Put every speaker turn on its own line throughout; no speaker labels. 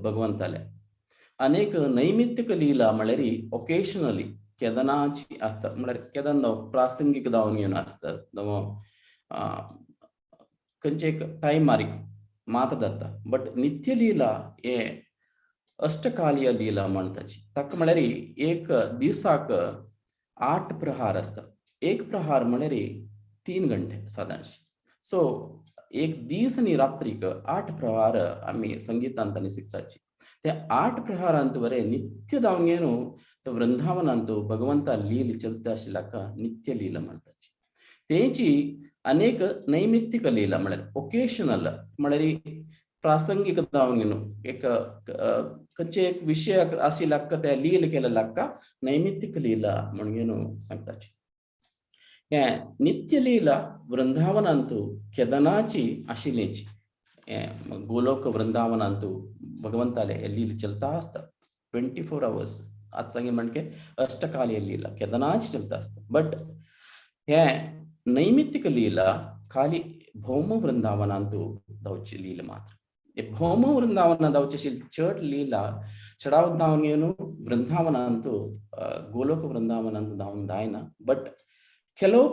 भगवंताले. अनेक नैमित्तिक लीला म्हळ्यार ओकेशनली केदनाची आसता, म्हळ्यार केदन प्रासंगीक जावन घेवन आसता, खंयचे एक टायमार मात्र जाता. बट नित्य लीला हे अष्टकालीय लीला म्हणटाची. ताका म्हळ्यार एक दिसाक 8 प्रहार आसता. एक प्रहार म्हळ्यार 3 घंटे सादारणशी. सो एक दीस आनी रात्रीक 8 प्रहार आमी संगीतांत आनी शिकताची. ते 8 प्रहारांत बरे नित्य जावन घेवन वृंदावनांत भगवंता लील चलता आशिल्ल्या नित्य लीला म्हणटाची. तेची अनेक नैमित्तिक लीला म्हळ्यार ओकेशनल, म्हळ्यार प्रासंगिक जावन घेवन एक खंयचे एक विशय आशिल्ल्या ते लील केलेल्या नैमित्तिक लीला म्हणून घेवन सांगताची. हे नित्य लीला वृंदावनांतु केदनाची आशिल्ल्याची. गोलोक वृंदावनांतु भगवंताले हे लील चलता आसता 24 आवर्स. आतां सांगी म्हणके अष्टकालीय लीला केदनाची चलता आसता. बट हे नैमित्तिक लीला खाली भौम वृंदावनांतु धांवची लीला मात्र. हे भौम वृंदावना धांवची चड लीला चडावत धांवन घेवन वृंदावनांतु गोलोक वृंदावनांतु धांवन जायना. बट ಕೆಲವು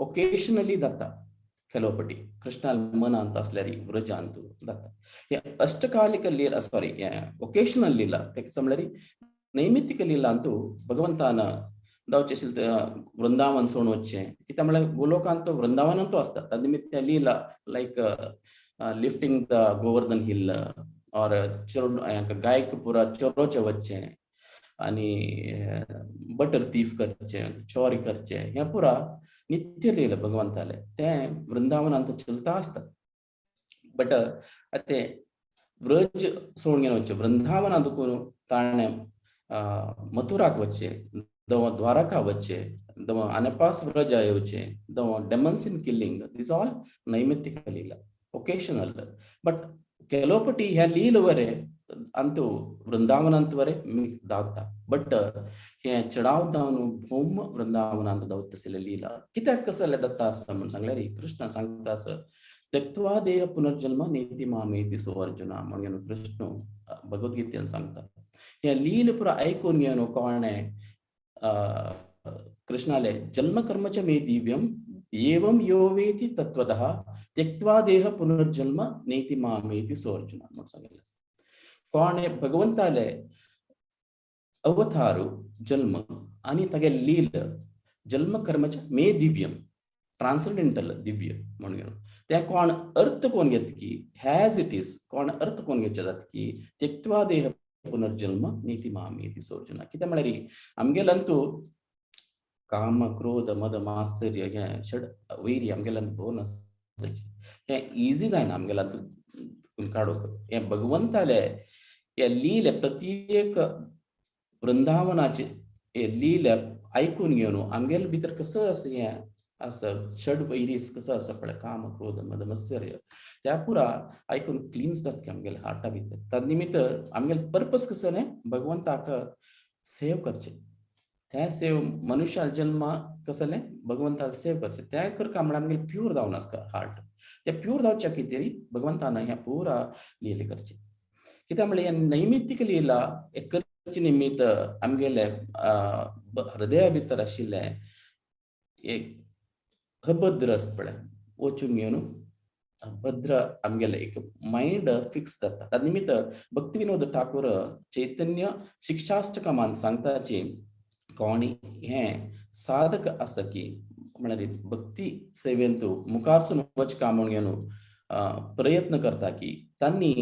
ಒಕೇಶನಲಿ ದತ್ತ, ಕೆಲವು ಕೃಷ್ಣ ಮನ ಅಂತ असल्यार व्रजांतु ದತ್ತ. हे ಅಷ್ಟಕಾಲಿಕ ಲೀಲಾ, ಸಾರಿ, ಒಕೇಶನಲ್ ಲೀಲಾ म्हळ्यार नैमित्तिक लीला अंतू भगवंतान धांवचे वृंदावन सोडून वचचें. कित्याक म्हळ्यार गोलोकांत वृंदावनांतू आसता. त्या निमित्त लीला like lifting the Govardhan hill or गायक पुरा चरोचें वचचें आनी बटर थीफ करचें, चोरी करचें, हें पुरा नित्य लीला भगवंताले तें वृंदावनांत चलता आसता. बट तें व्रज सोडून घेवन वचचें, वृंदावनांत ताणें मथुराक वचचें, दवा द्वारका वचचें, दवा अनपास व्रजा येवचें, दवा demons in killing, this all नैमित्तिक Leela occasional. But ಕೆಲವು ಪಟಿ ह्या लील वरे अंतू वृंदावनांत वरे धांवता. बट हे चडाव धांवन भौम वृंदावनांत धांवता आशिल्ले लीला कित्याक कसले दत्ता आसा म्हूण सांगल्यार कृष्ण सांगता आसा, त्यक्त्वा देह पुनर्जन्म नेति मामेति सो अर्जुना म्हणून कृष्ण भगवद्गीतेन सांगता. हे लील पुरा आयकून घेवन कोणें कृष्णाले जन्म कर्मच मे दिव्यम एवं यो वेति तत्वतः त्यक्त्वा देह पुनर्जन्म नेति मामेति सो अर्जुना म्हणून सांगिल्लें आसा. कोणें भगवंताले अवतारू जन्म आनी तागे लील जन्म कर्मच मे दिव्यम ट्रान्सडेंटल दिव्य म्हणून घेवन तें कोण अर्थ कोण घेत की हॅज it is कोण अर्थ कोण घेवचें जाता की त्यक्त्वा देह पुनर्जन्म नेति मामेति सो अर्जुना. कित्याक म्हळ्यार आमगेल्यांतू काम क्रोध मद मात्सर्य हे षड वैरी आमगेल्यान भोवन आसताची. हें इजी जायना आमगेल्यांतून काडूंक. हें भगवंताले हे लीले प्रत्येक वृंदावनाचे हे लीले आयकून घेवन आमगेले भितर कसो आसा हें आसा षड वैरीस कसो आसा पळय काम क्रोध मद मत्सर्य त्या पुरा आयकून क्लीन्स जाता की आमगेले हार्टा भितर. त्या निमित्त आमगेले पर्पस कसो न्ही भगवंताक सेव करचें. त्या सेव मनुष्या जन्म कसलें भगवंताक सेव करचें. त्या करका म्हळ्यार आमगेलें प्यूर जावन आसता हार्ट. ते प्यूर जावच्या खातीर भगवंतान हें पुरा लीला करचें. कित्याक म्हळ्यार हें नैमित्तीक लीला हें करचे निमित्त आमगेले हृदया भितर आशिल्लें एक अभद्र आसता पळय वचून घेवन भद्र आमगेले एक मायंड फिक्स जाता. त्या निमित्त भक्ती विनोद ठाकूर चैतन्य शिक्षाष्टकमान सांगताची कोणी हें साधक आसा की म्हळ्यार भक्ती सेवेंतू मुखारसून वचका म्हूण घेवन प्रयत्न करता की तांणी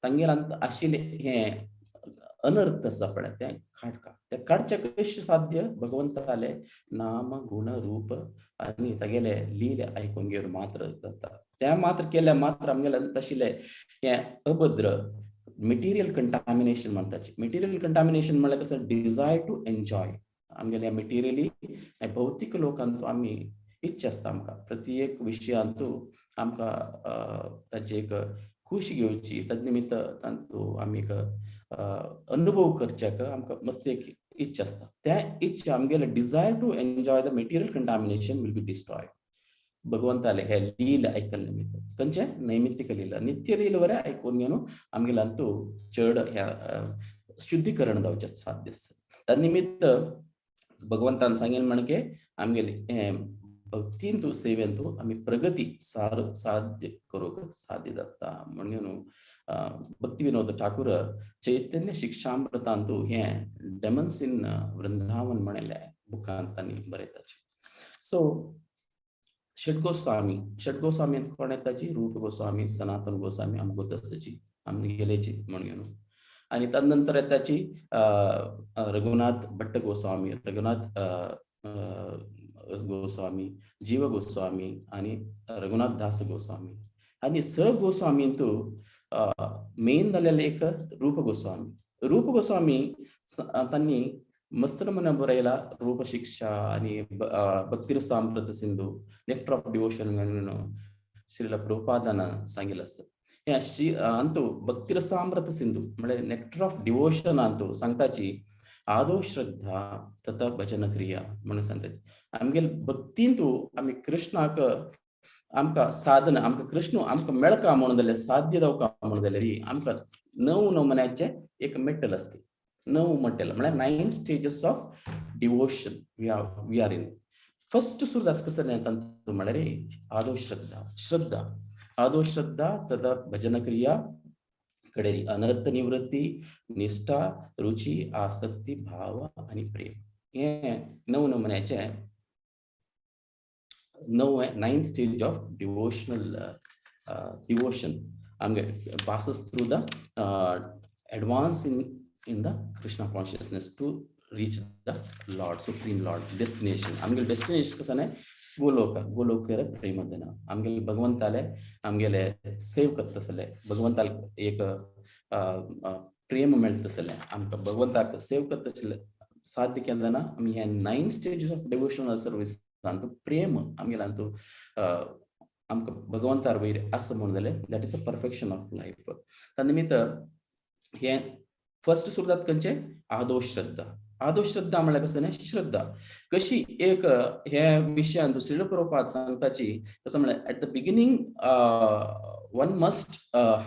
तांगेल्यान आशिल्लें हें अनर्थ आसा पळय तें काडका. तें काडचें कशें साध्य भगवंताले नाम गुण रूप आनी तागेले लीले आयकून घेवन मात्र जाता. तें मात्र केल्यार मात्र आमगेले आशिल्लें हें अभद्र मटेरियल कंटामिनेशन म्हणटाचे. मटेरियल कंटामिनेशन म्हणल्यार कसं डिजायर टू एन्जॉय आमगेले मटेरियली भौतीक लोकांतू आमी इच्छा आसता आमकां प्रत्येक विशयांतू आमकां ताची एक खुशी घेवची. ताजे निमित्त तातूंत आमी एक अनुभव करच्याक आमकां मस्त एक इच्छा आसता. त्या इच्छा आमगेले desire to enjoy the material contamination will be destroyed. भगवंताले हे लील आयकल्ले निमित्त खंयचे नैमित्तिक लीला नित्य लील वरे आयकून घेवन आमगेले अंतू चड ह्या शुद्धीकरण जावचें साध्य आसा. त्या निमित्त भगवंतान सांगेल म्हणके आमगेले भक्तींतू सेवेंतू आमी प्रगती साध्य करूंक साध्य जाता. म्हणून भक्ती विनोद ठाकूर चैतन्य शिक्षामृतांतू हें डेमन्स इन वृंदावन म्हणिल्लें बुकांत तांणी बरयताची. सो षड्गोस्वामी, षड्गोस्वामी कोण येताची? रूप गोस्वामी, सनातन गोस्वामी, आमगो तसची आमगेलेची म्हणून. आनी तदनंतर येताची रघुनाथ भट्ट गोस्वामी, रघुनाथ गोस्वामी, जीव गोस्वामी आनी रघुनाथ दास गोस्वामी. आनी स गोस्वामींतू मेन जालेले एक रूप गोस्वामी. रूप गोस्वामी तांणी मस्त नमुना बरयला रूप शिक्षा आनी Bhakti Rasamrita Sindhu, nectar of devotion म्हणून श्रील प्रभुपादान सांगिल्लें आसा. ह्या श्री अंतू भक्तिरसामृत सिंधू म्हळ्यार नेक्टर ऑफ डिवोशन अंतू सांगताची आदो श्रद्धा तथा भजन क्रिया म्हणून सांगताची. आमगेले भक्तींतू आमी कृष्णाक आमकां साधना, आमकां कृष्ण आमकां मेळका म्हणून जाल्यार, साध्य जावका म्हणून जाल्यार आमकां 9 नमुन्याचें एक मेटल आसता. 9 मेटल म्हळ्यार 9 stages of devotion we are in. First सुरू जाता कसं तांतूं म्हळ्यार आदो श्रद्धा, श्रद्धा आदो श्रद्धा तथा भजन क्रिया कडेरी अनर्थ निवृत्ती, निष्ठा, रुची, आसक्ती, भाव आनी प्रेम. हें 9 नमुन्याचें 9 स्टेज ऑफ डिवोशनल डिवोशन आमगे passes through the advance in the Krishna consciousness to reach the Lord, Supreme Lord destination. आमगेले डेस्टिनेशन कसं न्ही गोलोक, गोलोक प्रेमधन. आमगेले भगवंताले आमगेले सेव करतसले, भगवंताले एक प्रेम मेळतसले, आमकां भगवंताक सेव करतसले साध्य केन्ना आमी ह्या 9 स्टेजीस ऑफ डिवोशनल सर्वीस अंतू प्रेम आमगेले अंतू आमकां भगवंतार वयर आसा म्हणून जाल्यार that is a perfection of life. त्या निमित्त हें फर्स्ट सुरू जाता खंयचें आदो श्रद्धा. आदो श्रद्धा म्हळ्यार कसं न्ही श्रद्धा कशी एक हे विशयान दुसरे प्रभुपाद सांगताची कसं म्हळ्यार at the beginning one must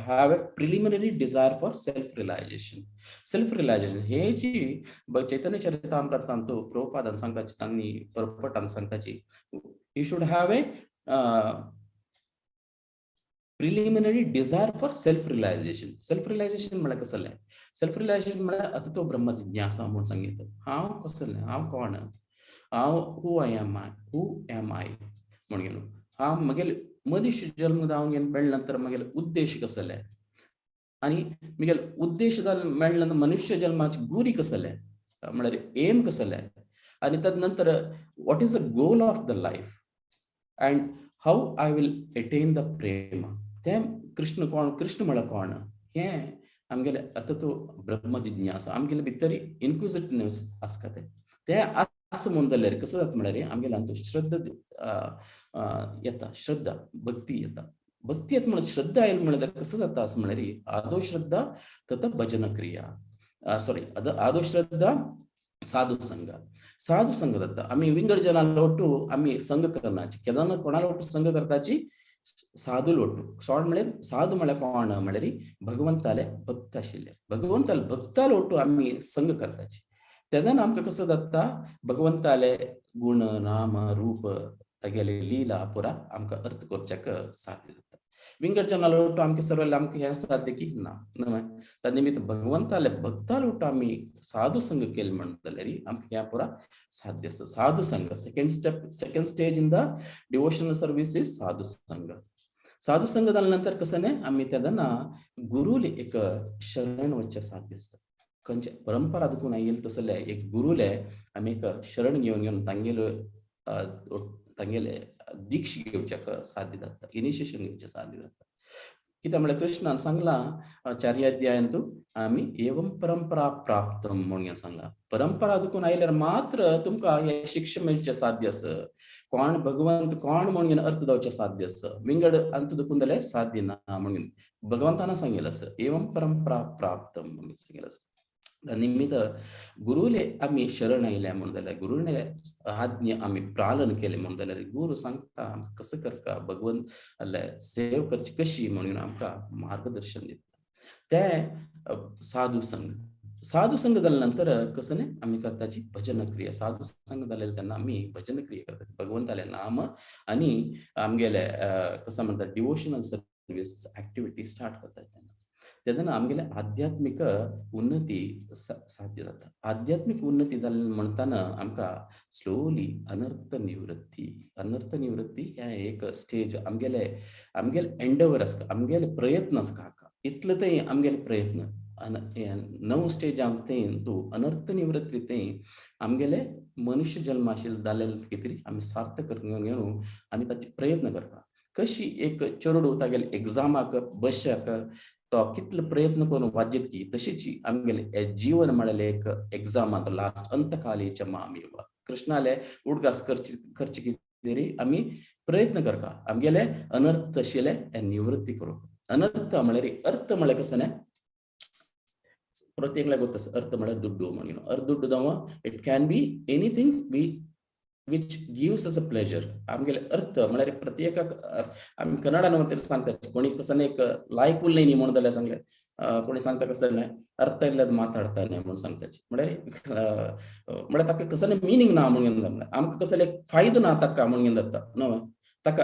have a preliminary desire for self realization. Self realization हे जी चैतन्य चरितामृतांत प्रभुपादान सांगताची, तांणी परपटान सांगताची, you should have a preliminary desire for self realization. Self realization म्हळ्यार कसलें? सेल्फ रियलायझेशन म्हळ्यार आतां तो ब्रह्म जिज्ञासा म्हूण सांगितलं. हांव कसलें, हांव कोण, हांव who I am I, who am I म्हणून घेवन हांव म्हगेले मनीस जल्म जावन घेवन मेळ्ळे नंतर म्हगेले उद्देश कसले आनी म्हगेले उद्देश मेळ्ळे नंतर मनुष्य जल्माची गुरी कसले म्हळ्यार एम कसले आनी तद नंतर what is the goal of the life and how I will attain the prema. तें कृष्ण कोण, कृष्ण म्हळ्यार कोण हें आमगेले आतां तो ब्रह्म जिज्ञासा आमगेले भितर इन्क्विजिटिवनेस आसता. तें तें आसा म्हणून जाल्यार कसो जाता म्हळ्यार आमगेले अंतू श्रद्धा येता, श्रद्धा भक्ती येता. भक्ती येता म्हणल्यार श्रद्धा आयली म्हणल्यार कसो जाता असो म्हळ्यार आदो श्रद्धा तथा भजन क्रिया, सॉरी आदो श्रद्धा साधू संघ. साधू संघ जाता आमी विंगड जनां ಒಟ್ಟು आमी संघ करनाची, केन्ना कोणाला ಒಟ್ಟು संघ करताची साधू ಒಟ್ಟು. सोड म्हळ्यार साधू म्हळ्यार कोण म्हळ्यार भगवंताले भक्त आशिल्ले, भगवंताले भक्ताले ಒಟ್ಟು आमी संघ करताची. तेन्ना आमकां कसो जाता भगवंताले गुण नाम रूप तागेले लीला पुरा आमकां अर्थ करच्याक साध्य जाता. विंगड जनाले ಒಟ್ಟು आमकां सर्व आमकां हें साध्य की ना न्हय. त्या निमित्त भगवंताले भक्ताले ಒಟ್ಟು आमी साधू संघ केले म्हणून जाल्यार आमकां हें पुरा साध्य आसा. साधू संघ second step, second stage in the devotional service is sadhu sangha. साधू संघ जाल्या नंतर कसं न्ही आमी तेन्ना गुरुले एक शरण वचचें साध्य आसता. खंयचे परंपरा दुखून आयिल्ले तसले एक गुरुले आमी एक शरण घेवन घेवन तांगेलो तांगेले दीक्ष घेवच्याक साध्य जाता, इनिशिएशन घेवचें साध्य जाता. कित्याक म्हळ्यार कृष्णान सांगलां चार्याध्यायांतू आमी एवं परंपरा प्राप्तम म्हणून सांगलां. परंपरा दुखून आयल्यार मात्र तुमकां हें शिक्षा मेळचें साध्य आसा. कोण भगवंत कोण म्हणून अर्थ जावचें साध्य आसा, विंगड अंत दुखून जाल्यार साध्य ना म्हणून भगवंतान सांगिल्लें आसा. एवं परंपरा प्राप्तम म्हणून सांगिल्लें आसा. निमित्त गुरुले आमी शरण आयल्या म्हणून जाल्यार, गुरुले आज्ञा आमी पालन केले म्हणून जाल्यार गुरु सांगता आमकां कसो करका, भगवंत सेव करची कशी म्हणून आमकां मार्गदर्शन दिता. ते साधू संघ, साधू संघ जाल्या नंतर कसं न्ही आमी करताची भजन क्रिया. साधू संघ जालेले तेन्ना आमी भजन क्रिया करतात, भगवंताले नाम आनी आमगेले कसं म्हणतात डिवोशनल सर्वीस ऍक्टिव्हिटी स्टार्ट करतात. तेन्ना तेन्ना आमगेले आध्यात्मीक उन्नती साध्य जाता. आध्यात्मीक उन्नती जाली म्हणटाना आमकां स्लोली अनर्थ निवृत्ती, अनर्थ निवृत्ती हे एक स्टेज आमगेले आमगेले एंडवर आसता, आमगेले प्रयत्न आसता. इतले ते आमगेले प्रयत्न नव स्टेज ते तूं अनर्थ निवृत्ती ते आमगेले मनुष्य जन्म आशिल्ले जाल्ले कितें आमी सार्थक करून घेवन आमी ताचे प्रयत्न करता. कशी एक चेडूं तागेले एग्जामाक बसच्याक तो कितलो प्रयत्न करून वाजयत की, तशीच आमगेले जीवन म्हळ्यार एक एग्जामांत लास्ट अंतकालीच्या मामी कृष्णाले उडगास करची करची कितें आमी प्रयत्न करता आमगेले अनर्थ आशिल्ले निवृत्ती करूंक. अनर्थ म्हळ्यार अर्थ म्हळ्यार कसं न्ही प्रत्येकला ಗೊತ್ತ अर्थ म्हळ्यार दुड्डू म्हणून. अर्थ दुड्डू दावा it can be anything we which gives us a pleasure. आमगेले अर्थ म्हळ्यार प्रत्येकाक आमी कन्नडान म्हणटा सांगतात कोणी कसं एक लायक उरलें न्ही म्हणून जाल्यार सांगले, कोणी सांगता कसं न्ही अर्थ इल्लें माताडता न्ही म्हणून सांगता. म्हळ्यार म्हळ्यार ताका कसं मिनींग ना म्हणून, आमकां कसले फायदो ना ताका म्हणून जाता न्हय, ताका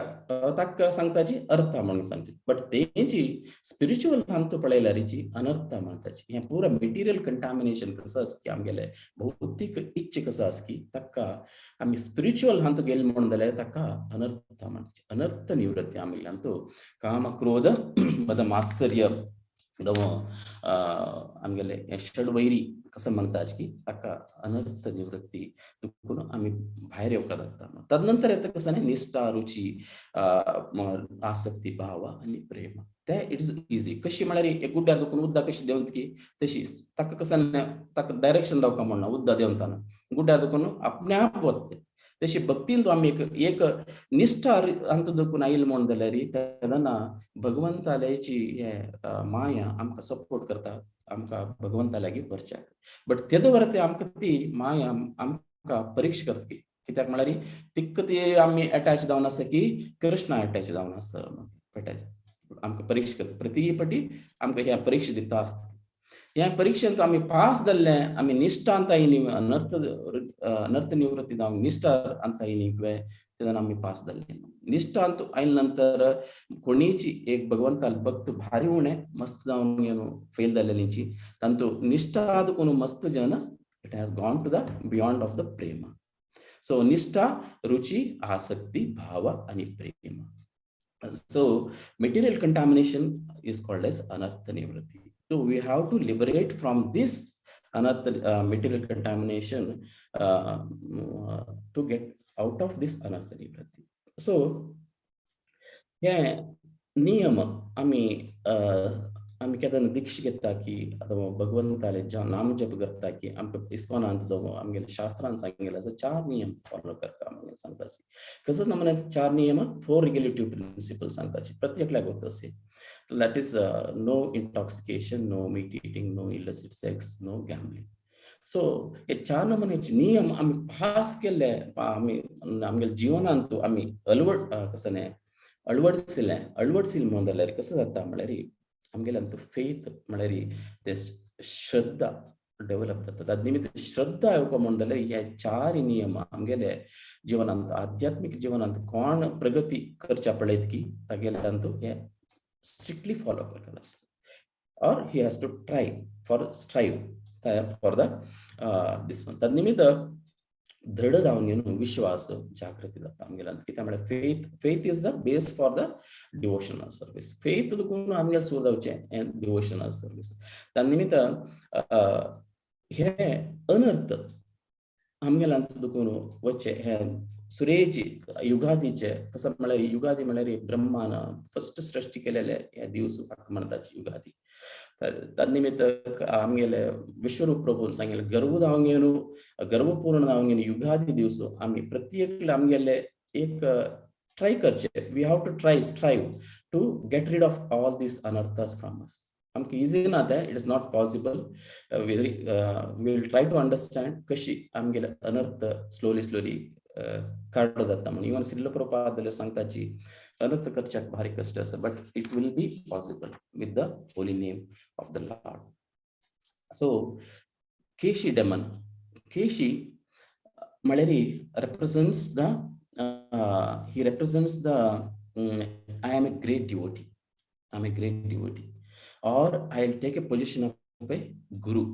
ताका सांगताची अर्थ म्हणून सांगची. बट तेंची स्पिरिच्युअल हांतू पळयल्यारीची अनर्थ म्हणताची. हें पुरा मेटिरियल कंटामिनेशन कसं आसकी आमगेले भौतीक इच्छे कसं आसकी ताका आमी स्पिरिच्युअल हांतू गेले म्हणून जाल्यार ताका अनर्थ म्हणटाची. अनर्थ निवृत्ती आमी हांतू काम क्रोध मद मात्सर्य आमगेले षडवैरी कसं म्हणतात की ताका अनर्थ निवृत्ती देखून आमी भायर येवका जाता. तदनंतर येता कसं न्ही निष्ठा रुची आसक्ती भाव आनी प्रेम. ते it is easy. कशी म्हळ्यार एक गुड्ड्यार दुखून उदक कशी देंवत की तशी ताका कसं ताका डायरेक्शन दावका म्हणना, उदक देंवताना गुड्ड्यार दुखून आपणे आप वतले. तशी भक्तीन तो आमी एक निष्ठा अंत दुखून आयल म्हण जाल्यार तेन्ना भगवंताल्याची हे माया आमकां सपोर्ट करता, आमकां भगवंता लागीं व्हरच्याक. बट तेदो वर ते आमकां ती माया आमकां परीक्षा करता कित्याक म्हळ्यार तिक्क ती आमी अटॅच जावन आसा की कृष्णा अटॅच जावन आसा अटॅच आमकां परीक्षा करता. प्रती पटी आमकां ह्या परीक्षा दिता आसता. ह्या परीक्षेंत आमी पास जाल्ले आमी निश्ठांत आयली अनर्थ अनर्थ निवृत्ती जावन निश्ठा अंत आयली तेन्ना आमी पास जाल्ले. निश्ठांत आयले नंतर कोणीची एक भगवंताल भक्त भारी उणें मस्त जावन फेल जाल्लेलीची तांतू निश्ठा कोण मस्त जन it has gone to the beyond of the Prem. So निश्ठा रुची आसक्ती भाव आनी प्रेम. So material contamination is called as anartha nivritti. So we have to liberate from this anartha material contamination to get out of this anartha nivritti. So हे नियम आमी आमी केन्ना दीक्षा घेता की अथवा भगवंताले नाम जप करता की आमकां इस्कॉनांत आमगेले शास्त्रान सांगिल्लें आसा चार नियम फॉलो करता म्हणून सांगता. कसोच नमुन्यान चार नियम फोर रेग्युलेटिव्ह प्रिन्सिपल सांगताची प्रत्येकल्याक गोत असे. That is no intoxication, no meat eating, no illicit sex, no gambling. So हे चार नमुन्याचे नियम आमी पास केल्ले आमी आमगेले जिवनांत आमी अलवड कसं न्ही अळवडसिलें अळवडसिलें म्हणून जाल्यार कसं जाता म्हळ्यार आमगेले आमकां फेथ म्हळ्यार ते श्रद्धा डेव्हलप जाता. तद निमित्त श्रद्धा येवपा म्हणून जाल्यार हे चार नियम आमगेले जिवनांत आध्यात्मीक जिवनांत कोण प्रगती करच्या पळयत की तागेले अंतू हे स्ट्रिक्टली फॉलो करता or he has to try for strive for the this one. तद निमित्त दृढ जावन घेवन विश्वास जागृती जाता आमगेल्या. कित्याक म्हळ्यार faith, faith is the base for the devotional service. Faith दुखून आमगेले सुरू जावचें डिवोशनल सर्वीस. त्या निमित्त हे अनर्थ आमगेल्या दुखून वचचे हे सुरेची युगादीचे कसं म्हळ्यार युगादी म्हळ्यार ब्रह्मान फर्स्ट सृष्टी केलेले हे दिवस म्हणतात युगादी. तन्निमित्त आमगेले विश्वरूप प्रभून सांगितले गर्व जावन घेवन गर्वपूर्ण जावन घेवन युगादी दिवस आमी प्रत्येक आमगेले एक ट्राय करचे. We have to try strive to get rid of all these anarthas from us. आमकां इजी ना तें, it is not possible. Will try to understand कशी आमगेले अनर्थ स्लोली स्लोली काडो जाता म्हणून. इवन श्रील प्रभुपाद सांगताची अनर्थ करच्याक भारी कश्ट आसा, but it will be possible with the holy name of the Lord. So Keshi demon, Keshi म्हळ्यार represents the he represents the I am a great devotee, I am a great devotee, or I will take a position of a guru.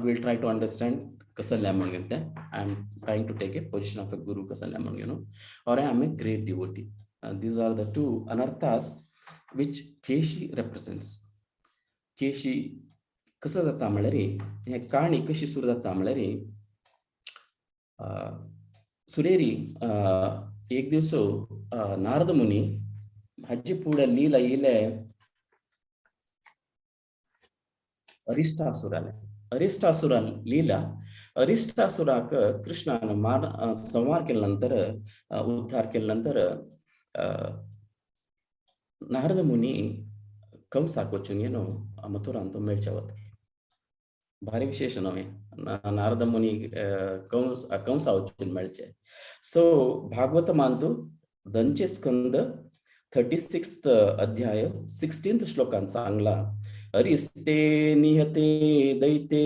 Will try to understand कसं म्हणून तें. I am trying to take a position of a guru कसं म्हणून, or I am a great devotee. These are the two anarthas which Keshi represents. Keshi कसं जाता म्हळ्यार, हे काणी कशी सुरू जाता म्हळ्यार, सुरेरी एक दिवस नारद मुनी हाजे फुडें लीला येयले अरिश्टासुराले. अरिश्टासुरा लीला, अरिश्टासुराक कृष्णान मार संहार केल्या नंतर, उद्धार केल्या नंतर नारद मुनी कंसाक वचून येनो मथुरान तो मेळचे वता. भारी विशेष न्हय, नारद मुनी कंस कंसा वचून मेळचे. सो भागवत मानतू दंचे स्कंद 36 अध्याय 16 श्लोकान सांगला, अरिष्टे निहते दैते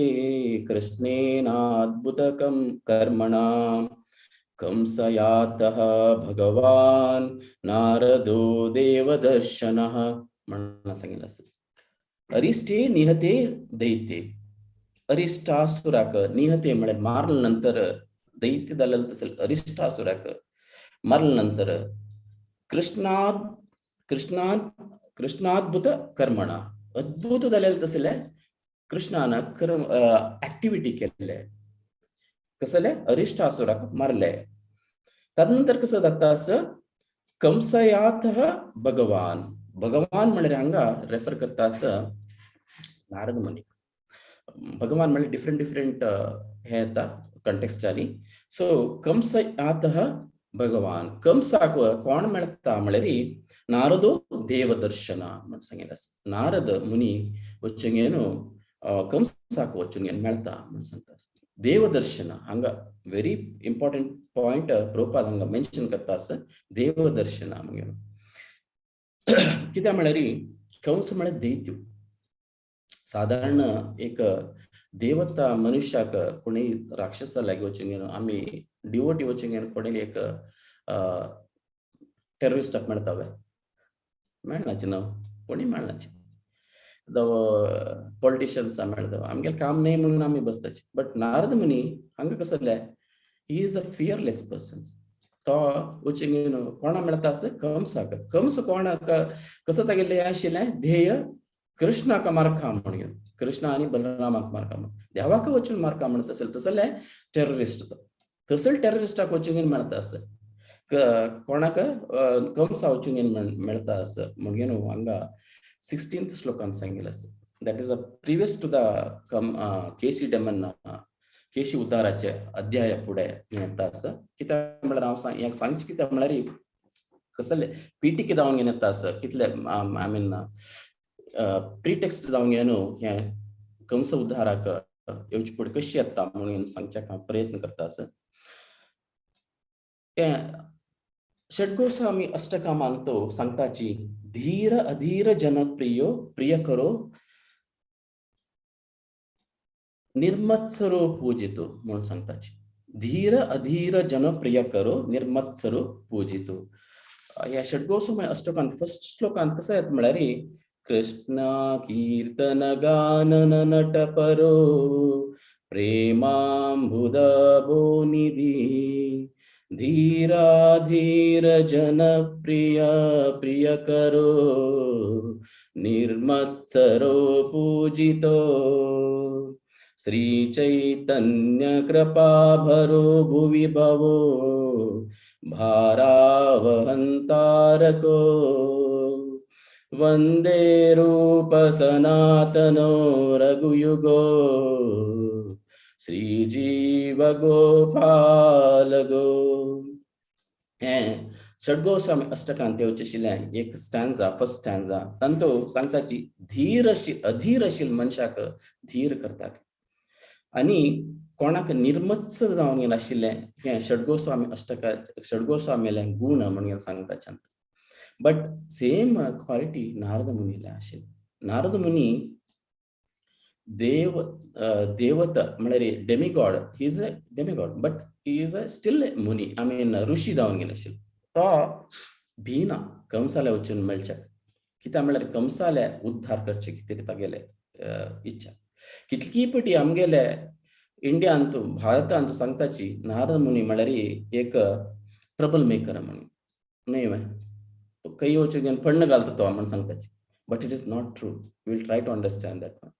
कृष्णेनाद्भुतकं कर्मणा कंसयातः भगवान नारदो देवदर्शनः म्हणून सांगितलं असं. अरिष्टे निहते दैते, अरिष्टासुराक निहते म्हळ्यार मारल्यानंतर, दैत्य जालें तसं अरिष्टासुराक मारल्यानंतर कृष्णाद कृष्णाद कृष्णाद्भुत कर्मणा, अद्भुत जालें तसले कृष्णान कर्म ऍक्टिव्हिटी केल्ले कसले अरिष्टासुराक मारले. तदनंतर कसं जाता असं कंसयातः भगवान, भगवान म्हळ्यार हांगा रेफर करता असं नारद मुनी. भगवान म्हळ्यार डिफरंट डिफरंट हे येता कंटेक्स्टांनी. सो कंसयातः भगवान, कंसाक कोण मेळटा म्हळ्यार नारदो देवदर्शन म्हण सांगितलं. नारद मुनी वचून कंसाक वचून मेळटा म्हण सांगता. देवदर्शन हांगा व्हेरी इम्पॉर्टंट पॉयंट प्रभुपाद हांगा मेन्शन करता आसा, देवदर्शन मागीर कित्याक म्हळ्यार कंस म्हळ्यार दैत्य. साधारण एक देवता मनुष्याक कोणी राक्षसा लागीं वचून आमी डिवोटी वचून कोणी एक टेररिस्टाक मेळटा वे, मेळनाचे न्हू, कोणी मेळनाचे. The politicians मेळटा, आमगेलें काम न्हय म्हणून आमी बसताचे. बट नारद मुनी हांगा कसले, he is a fearless person. तो वचून कोणा मेळटा आसा कंसाक. कंस कोणाक कसो तागेलें आशिल्लें ध्येय, कृष्णाक मारका म्हणून, कृष्ण आनी बलरामाक मारका म्हणून, देवाक वचून मारका म्हणत असेल तसले टेररिस्ट तो, तसले टेररिस्टाक वचून मेळटा आसा, कोणाक कंसा वचून मेळटा आसा म्हणून हांगा 16th श्लोकान सांगितलं आसा. That is a previous to the Keshi demon, Keshi उद्धाराचे अध्याय फुडें येता आसा. कित्याक म्हळ्यार हांव सांग सांगचें कित्याक म्हळ्यार कसले पिटिके जावन येता आसा, कितले I mean pretext जावन न्हू हें कंस उद्धाराक येवचे फुडें कशी येता म्हणून सांगच्याक हांव प्रयत्न करता आसा. हें षड्गोस्वामी अष्टकामांत सांगताची, धीर अधीर जनप्रियो प्रिय करो निर्मत्सरो पूजितो म्हणून सांगताची. धीर अधीर जनप्रिय करो निर्मत्सरो पूजितो. ह्या षड्गोस्वामी अष्टकांत फर्स्ट श्लोकांत कसं येता म्हळ्यार, कृष्ण कीर्तन गानन नटपरो प्रेमांबुदबो निधि धीराधीर जनप्रिय प्रिय करो निर्मत्सरो पूजितो श्री चैतन्य कृपा भरो भुवि भवो भारावहंतारको वंदे रूप सनातनो रघुयुगो श्री जीव गोपाल गो. हें षडगोस्वामी अष्टकांत येवचें आशिल्लें एक स्टँजा, फर्स्ट स्टँजा, तांतू सांगता की धीर अधीर आशिल्ल्या मनशाक धीर करता आनी कोणाक निर्मत्सर जावन नाशिल्लें हें षडगोस्वामी अष्टका षडगोस्वामीलें गूण म्हणून सांगता. बट सेम क्वालिटी नारद मुनीले आशिल्ली. नारद मुनी देव देवता म्हळ्यार demigod, he is a demigod, but he is a still Muni, I mean ऋषी जावन गेले आशिल्लो. तो भिना कंसाले वचून मेळच्याक, कित्याक म्हळ्यार कंसाले उद्धार करचे कितें तागेले इच्छा. कितली पटी आमगेले इंडियांत, भारतांत सांगताची नारद मुनी म्हळ्यार एक ट्रबल मेकर म्हणून, न्हय व्हय? खंय वचून पण्ण घालता तो म्हण सांगताची, but it is not true. We'll try to understand that one.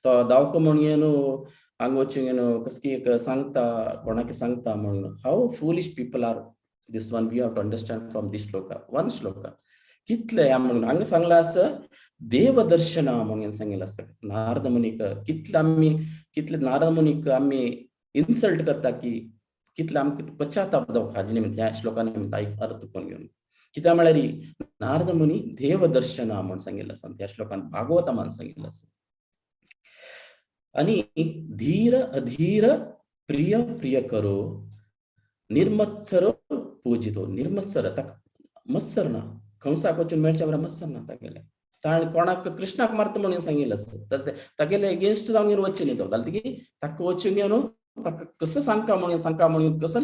तो दावको म्हणून हांगा वचून कसकी एक सांगता, कोणाक सांगता म्हणून. How foolish people are, this one we have to understand from this shloka, one shloka. कितले म्हणून हांगा सांगला आसा देवदर्शन म्हणून सांगिल्लें आसा नारद मुनीक. कितले आमी, कितले नारद मुनीक आमी इन्सल्ट करता की कितले आमकां पश्चाताप जावंक हाजे निमित्त, ह्या श्लोका निमित्त अर्थ करून घेवन. कित्याक म्हळ्यार नारद मुनी देवदर्शन म्हणून सांगिल्लें आसा ह्या श्लोकान, भागवतमान सांगिल्लें आसा. आनी धीर अधीर प्रिय प्रिय करो निर्मत्सर पूजितो. निर्मत्सर, ताका मत्सर ना. कंसाक वचून मेळच्या बरें मत्सर ना तागेले. ताणें कोणाक, कृष्णाक मारता म्हणून सांगिल्लें आसा तर तागेले एगेन्स्ट जावन वचचें न्ही तो. जालें की ताका वचून घेवन ताका कसो सांगका म्हणून, सांगका म्हणून कसो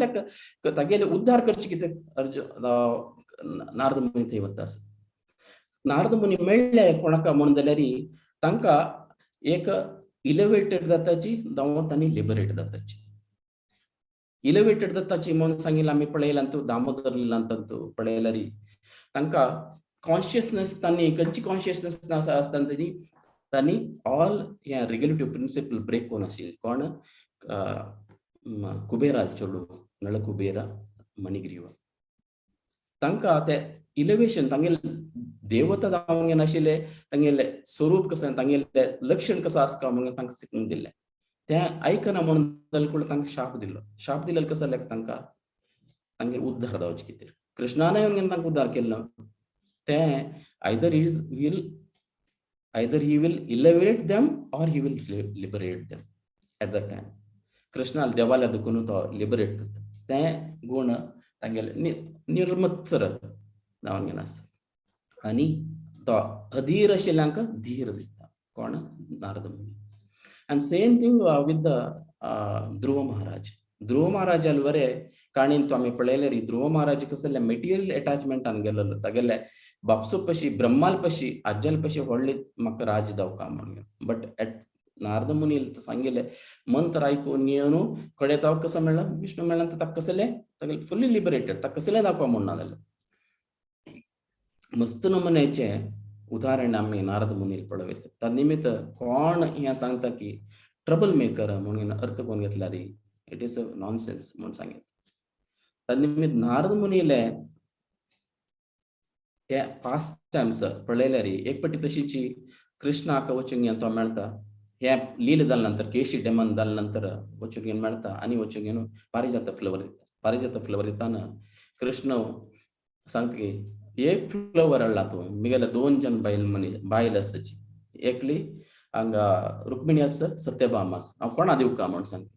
तागेले उद्धार करचे कितें अर्जुन नारद मुनी थंय वता आसा. नारद मुनी मेळ्ळे कोणाका म्हणून जाल्यार तांकां एक इलेवेटेड जाताची जावं तांणी लिबरेट जाताची. इलेवेटेड जाताची म्हणून सांगिल्लें आमी पळयलां तूं दामोदर लिलांत पळयल्यार तांकां कॉन्शियसनेस, तांणी खंयची कॉन्शियसनेस आसता तांणी, तांणी ऑल हे रेग्युलेटिव्ह प्रिन्सिपल ब्रेक करून आशिल्ली. कोण? कुबेरा चेडूं, नळकुबेरा मणिग्रीव. तांकां ते इलेवेशन, तांगेले देवता जावंक नाशिल्ले, तांगेले स्वरूप कसें, तांगेले लक्षण कसो आसता म्हणून तांकां शिकून दिल्लें. तें आयकना म्हणून जाल्यार तांकां शाप दिलो. शाप दिलें कसो जाल्यार तांकां तांगेर उद्धार जावचे खातीर कृष्णान येवन तांकां उद्धार केलो. तें either is will either he will elevate them or he will liberate them at the time. Krishna देवाल्या दुखून तो लिबरेट करता. तें गुण तांगेले निर्मत्सर जावन गेलो आसा आनी तो अधीर आशिल्ल्यांक धीर दिता. कोण? नारद मुनी. And same thing with the Dhruva Maharaj. Dhruv महाराजाल वरे काणीन तो आमी पळयल्यार ध्रुव महाराज कसले मेटिरियल अटॅचमेंटान गेलेलो. तागेले बापसो पशी, ब्रह्माल पशी, आज्याल पशी व्हडली म्हाका राज दावका म्हणून. बट एट नारद मुनी सांगिल्ले मंत्र आयकून येवन कडे ताव कसो मेळ्ळा, विष्णू मेळ्ळा. ताका कसले तागेले फुल्ली लिबरेटेड, ताका कसले दाखवा म्हणून ना जालें. मस्त नमुन्याचे उदाहरण आमी नारद मुनील पळयता. त्या निमित्त कोण हें सांगता की ट्रबल मेकर म्हणून अर्थ कोण घेतला रे, it is a nonsense म्हणून सांगितलं. त्या निमित्त नारद मुनीले हे पास्ट टायम्स पळयल्यार एक पटी तशीची कृष्णाक वचून तो मेळटा. हे लील जाल्या नंतर, केशी डेमन जाल्या नंतर वचून घेवन मेळटा आनी वचून घेवन पारिजात फ्लवर दिता. पारिजात फ्लवर दिताना कृष्ण सांगता की एक फ्लवर हाडला तूं, मिगेले दोन जन बायल मनीस बायल आसाची, एकली हांगा रुक्मिणी आसा, सत्यभामा आसा, हांव कोणा दिवका म्हणून सांगता.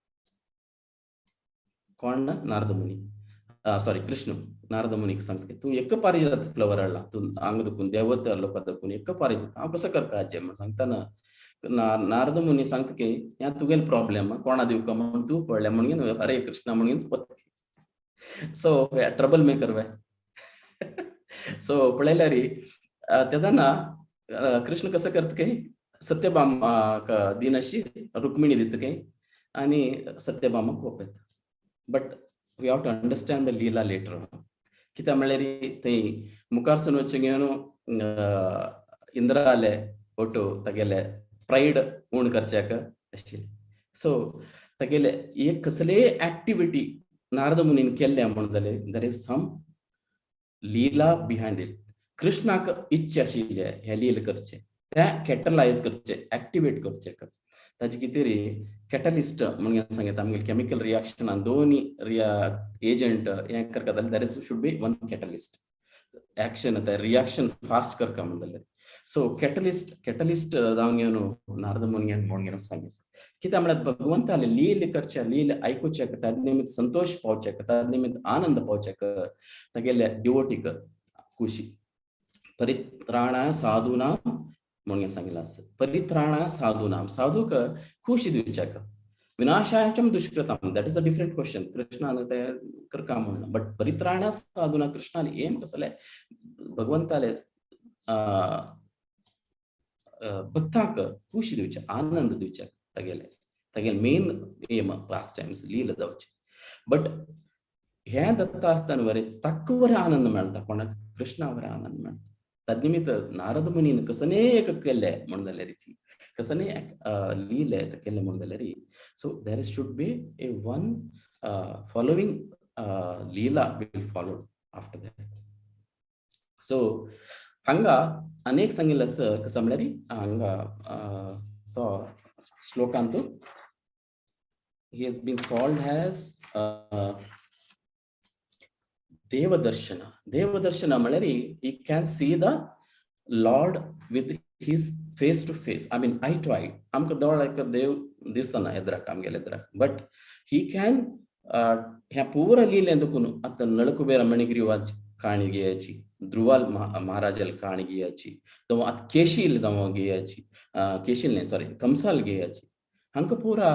कोण? नारद मुनी, सॉरी, कृष्ण नारद मुनीक सांगता, तूं एक पारिजात फ्लवर हाडला तूं, हांगा दुखून देवता लोकां दुखून एक पारिजात हांव कसो करता आजे म्हणून सांगतना नारद मुनी सांगता की ह्या तुगेले प्रॉब्लेम, कोणा दिवका म्हणून तूं पडल्या म्हणून हरे कृष्णा म्हणून. सो ट्रबल मेकर वे? सो पळयल्यार तेन्ना कृष्ण कसं करता काय, सत्यभामा दिनाशी रुक्मिणी दिता काय आनी सत्यभामा कोप येता. But we have to understand the lila later. कित्याक म्हणल्यार थंय मुखारसून वचून घेवन इंद्राले ओटो तागेले प्रायड उण करच्याक आशिल्ले. सो तागेले एक कसलेय एक्टिविटी नारद मुनीन केल्ले म्हणून जाल्यार there is some lila behind it. कृष्णाक इच्छा आशिल्ली हे लील करचे. तें कॅटलायज करचें, एक्टिवेट करचें. ताजे कितें रे कॅटलिस्ट म्हणून सांगता आमगेले केमिकल रिएक्शनान दोनी एजंट हें करता जाल्यार there is should be one catalyst action, ते रिएक्शन फास्ट करता म्हणून जाल्यार. सो कॅटलिस्ट कॅटलिस्ट जावन घेवन नारद मुनी म्हणून घेवन सांगितलें. कित्याक म्हळ्यार भगवंताले लील करचे, लील आयकुचे, ताजे निमित्त संतोश पावचे, ताजे निमित्त आनंद पावचे तागेले डिवोटीक खुशी. परित्राणा साधूना म्हणून सांगितलं आसा, परित्राणा साधूना, साधूक खुशी दिवच्याक, विनाशाचम दुष्कृतम, that is a different question, कृष्णान ते करका म्हणून. बट परित्राणा साधूना कृष्णान एम कसले भगवंताले भक्ताक खुशी दिवचे, आनंद दिवच्याक, तागेले तागेले मेन एम पास्ट टायम्स लीला जावचे. बट हें दत्ता आसतना बरें ताका बरें आनंद मेळटा, कोणाक कृष्णा बरें आनंद मेळटा. तद निमित्त नारद मुनीन कसने एक केले म्हणून जाल्यार, कसने लीले केले म्हणून जाल्यार, so there is should be a one following leela will follow after that. So हांगा अनेक सांगिल्लें आसा, कसो म्हळ्यार हांगा तो श्लोकांतु he has been called as Devadarshana. Devadarshana म्हळ्यार he can see the Lord with his face to face, I mean eye to eye. आमकां दोळ्याक देव दिसना एदराक, आमगेले एदराक, बट he can ह्या पूरा लिलें दुखून आतां नळकुबेर मणिग्रीवाची काणी घेयाची, ध्रुवाल महाराजाल काणी घेयाची, आतां केशील दवा घेयाची, केशील न्ही सॉरी कंसाल घेयाची. हांकां पुरा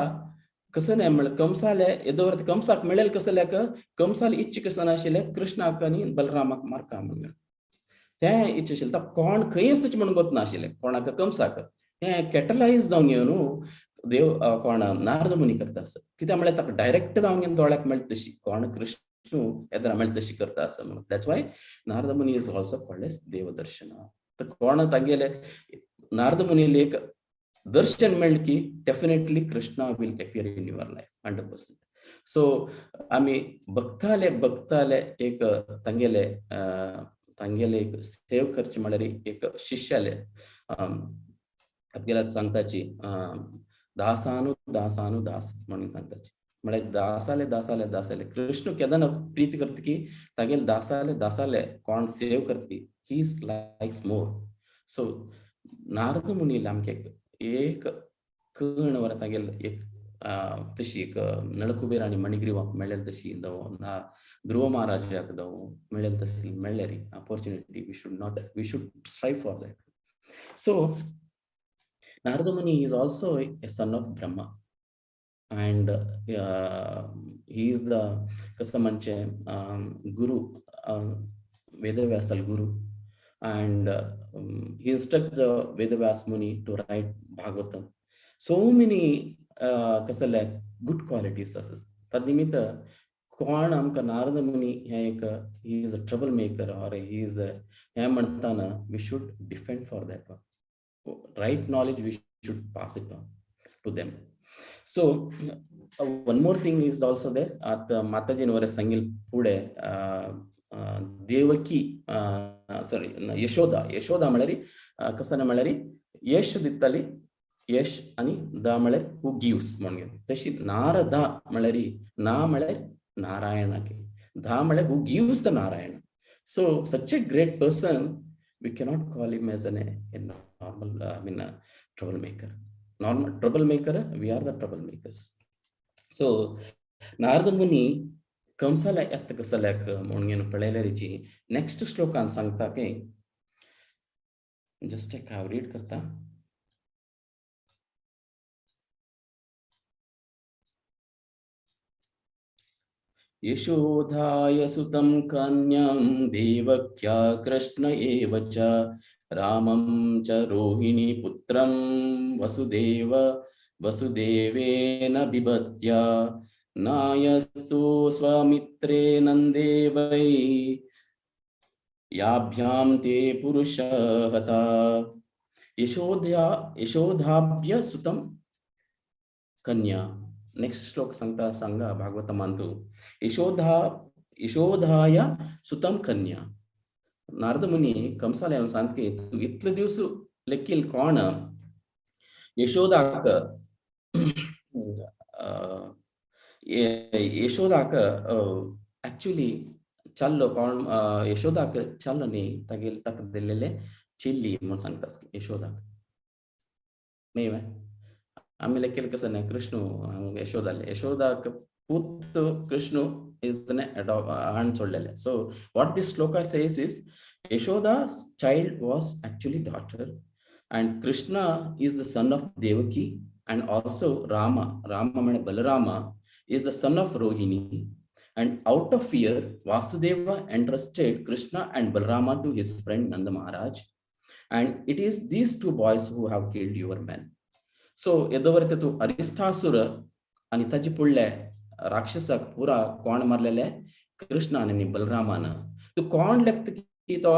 कसं नाही म्हणलं कंसाले येदोवर कंसाक मेळेल कसल्याक, कंसाल इच्छा कसं नाशिल्लें कृष्णाक आनी बलरामाक मारका म्हणून तें इच्छा आशिल्लें. तो कोण खंय आसा म्हणून गोत नाशिल्लें कोणाक, कंसाक हें कॅटलायज जावन घेवन देव कोण नारद मुनी करता आसा. कित्याक म्हळ्यार ताका डायरेक्ट जावन घेवन दोळ्याक मेळटा तशी कोण कृष्ण येदरा मेळटा तशी करता आसा म्हणून. That's why Narada Muni is also called as Devadarshana. तर कोण तागेले नारद मुनीले एक दर्शन मेळ्ळें की definitely Krishna will appear in your life 100%. So आमी भक्ताले भक्ताले एक तांगेले तांगेले एक सेव करचे म्हळ्यार एक शिष्याले आपल्याला सांगताची दासानु दासानु दास म्हणून सांगताची, म्हळ्यार दासाले दासाले दासाले कृष्ण केदना प्रीती करता की तागेले दासाले दासाले कोण सेव करता की he likes more. So Narada मुनीले आमकां एक कण वर तागेले एक तशी एक नळकुबेर आनी मणिग्रीवाक मेळ्ळेल तशी ना ध्रुव महाराजाक दव मेळ्ळेल तशी मेळ्ळेरी opportunity, we should not, we should strive for that. So Narada Muni is also a son of Brahma and he is the कसं म्हणजे गुरु, वेदव्यासल Guru, and he instructs the Vedavyas Muni to write Bhagavatam. So many कसले good qualities आसा. तद निमित्त कोण आमकां नारद मुनी हे एक he is a trouble maker or he is हें म्हणटाना we should defend for that one. Right knowledge we should pass it on to them. So one more thing is also there. आतां माताजीन वरें सांगिल्लें फुडें देवकी सॉरी यशोदा, यशोदा म्हळ्यार कसं म्हळ्यार यश दिताली, यश आनी the म्हळ्यार हू गिव्स म्हणून. तशी नारदा म्हळ्यार ना म्हळ्यार नारायणाक, धा म्हळ्यार who gives the Narayana. So such a great person we cannot call him as an a normal, I mean trouble maker. Normal trouble maker, we are the trouble makers. So Narada Muni कंसाला येता कसल्याक म्हणून पळयल्यारीची next श्लोकान सांगता की just एक हांव read करता. यशोधाय सुतं कन्यां देवक्या कृष्ण एव च रामं च रोहिणी पुत्रं वसुदेव वसुदेवेन बिभत्या नायस्तु स्वमित्रे नंदे वै याभ्यां ते पुरुषहता. यशोध्या यशोधाभ्य सुतं कन्या. नेक्स्ट श्लोक सांगता सांगा भागवतमांतु यशोधा यशोधाय सुतं कन्या. नारद मुनी कंसाले येवन सांगता की तूं इतले दिवस लेकील कोण यशोदाक यशोदाक एक्चुअली चाललो कोण यशोदाक चाललो न्ही तागेले ताका दिल्लेले चिल्ली म्हूण सांगता यशोदाक न्ही आमी लेखिल्लें कसं न्ही कृष्ण यशोदाले यशोदाक पूत कृष्ण is हाण सोडलेले. So what this shloka says is Yashoda's child was actually daughter and Krishna is the son of Devaki and also Rama, Rama means Balarama is the son of Rohini, and out of fear Vasudeva entrusted Krishna and Balarama to his friend Nanda Maharaj, and it is these two boys who have killed your men. So येदोवरते तू अरिष्टासुर आणि ताजे पुडले राक्षसाक पुरा कोण मारलेले कृष्णान आनी बलरामान. तू कोण लेखता की तो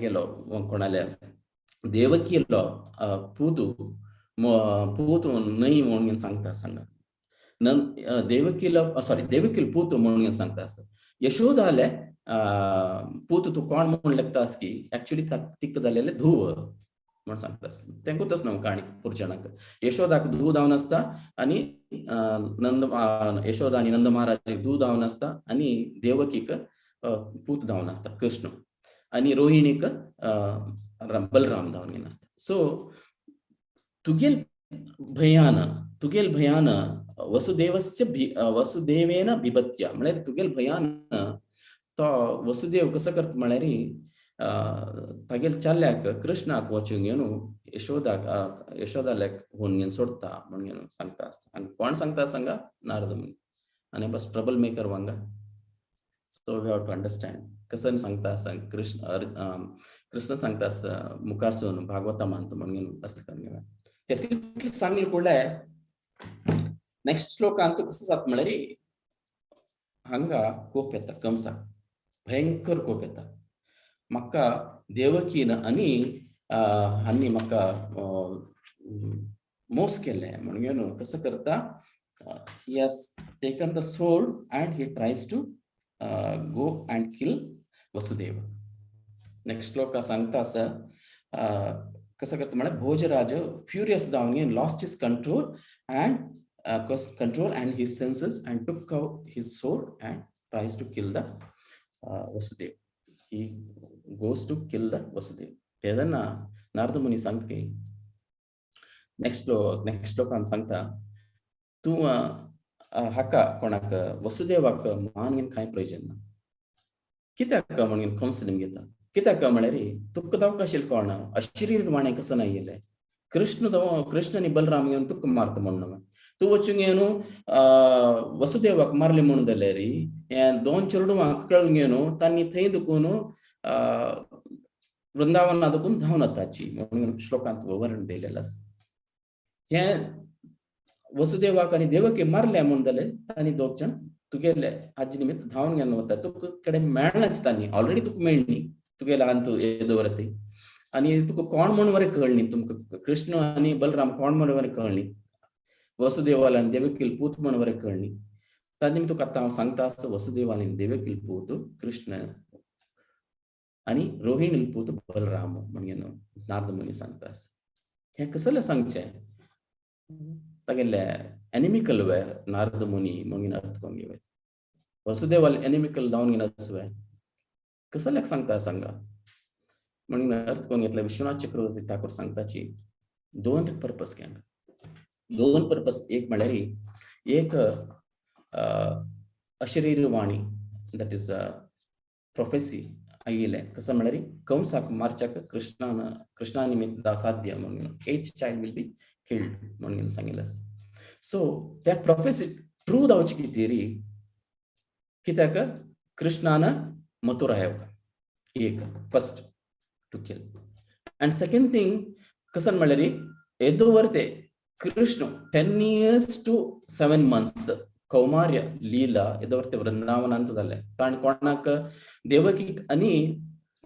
गेलो कोणाले देवकीलो पूतू पूत न्हय म्हणून सांगता सांगा देवकीलो सॉरी देवकील पूत म्हणून सांगता आसा. यशोदाले पूत तूं कोण म्हणून लेखता आस की एक्चुअली तिका जालेले धूव म्हण सांगता. तेंकूच न्हू काणी पुरजणाक यशोदाक धूव जावन आसता आनी नंद यशोदा आनी नंद महाराजाक धूव जावन आसता आनी देवकीक पूत जावन आसता कृष्ण आनी रोहिणीक बलराम जावन घेवन आसता. सो तुगेल भयान तुगेल भयान वसुदेवस्य वसुदेवेन बिभत्य म्हळ्यार तुगेल भयान तो वसुदेव कसो करता म्हळ्यार तागेल चल्याक कृष्णाक वचून घेवन यशोदाक यशोदाल्याक होवन घेवन सोडता म्हणून घेवन सांगता आसता. आनी कोण सांगता सांगा नारद मुनी आनी बस ट्रबल मेकर वांगा. So we have to understand कसं सांगता आसा कृष्ण कृष्ण सांगता आसा मुखारसून भागवता मानतो म्हणून घेवन अर्थ करून घेवया. ते तितलें सांगलें फुडें नेक्स्ट श्लोकांत कसं जाता म्हळ्यार हांगा कोप येता कंसाक भयंकर कोप येता. म्हाका देवकीन आनी हांणी म्हाका मोस केलें म्हणून घेवन कसं करता he has taken the sword and he tries to go and kill Vasudeva. Next shloka सांगता आसा कसं करता म्हळ्यार भोजराज फ्युरियस जावन घेवन lost his control and control and his senses and took out his sword and tries to kill the Vasudeva. He goes to kill the Vasudeva. तेन्ना नारद मुनी सांगता की नेक्स्ट नेक्स्ट श्लोकान सांगता तूं हाका कोणाक वसुदेवाक मान घेवन कांय प्रयोजन ना. कित्याक म्हणून कंस घेता कित्याक म्हळ्यार तुका दावका आशिल्लें कोण अशरीर वाणें कसं ना येयलें कृष्ण कृष्ण आनी बलराम घेवन तुका मारता म्हणून तूं वचून घेवन वसुदेवाक मारले म्हणून जाल्यार हें दोन चेडवांक कळून घेवन तांणी थंय दुखून वृंदावना दुखून धांवन वताची म्हणून श्लोकांत वर्णन दिलेलें आसा. हें वसुदेवाक आनी देवकी मारले म्हणून जाल्यार तांणी दोग जाण तुगेले हाजे निमित्त धांवन घेवन वता तुका कडेन मेळनाच तांणी ऑलरेडी तुका मेळ्ळी तुगेले हांगा तूं येदो वरती आनी तुका कोण म्हूण बरें कळ्ळी तुमकां कृष्ण आनी बलराम कोण म्हूण बरें कळ्ळी वसुदेवाले आनी देवकील पूत म्हूण बरें कळ्ळी तांणी तुका आतां हांव सांगता आसा वसुदेवाले आनी देवकील पूत कृष्ण आनी रोहिणील पूत बलराम म्हणून नारद मुनी सांगता आसा. हें कसलें सांगचें तागेले एनिमिकल वे नारद मुनी म्हणून अर्थ करून घेवया वसुदेवाले एनिमिकल जावन घेवन आसवे कसल्याक सांगता सांगा म्हणून अर्थ करून घेतला. विश्वनाथ चक्रवर्ती ठाकूर सांगताची दोन पर्पस घ्या दोन पर्पस. एक म्हळ्यार एक अशरीर वाणी that is prophecy आयिल्लें कसं म्हळ्यार कंसाक मारच्याक कृष्णान कृष्णा निमित्त साध्य म्हणून 8th child will be killed म्हणून सांगिल्लें आसा. सो त्या प्रोफेसी ट्रू जावची की थियरी कित्याक कृष्णान मथुरा येवका एक first to kill and second thing कसं म्हळ्यार येदो वर्ते कृष्ण 10 years to 7 months कौमार्य लीला येदो वर्ते वृंदावनांत जालें. ताणें कोणाक देवकीक आनी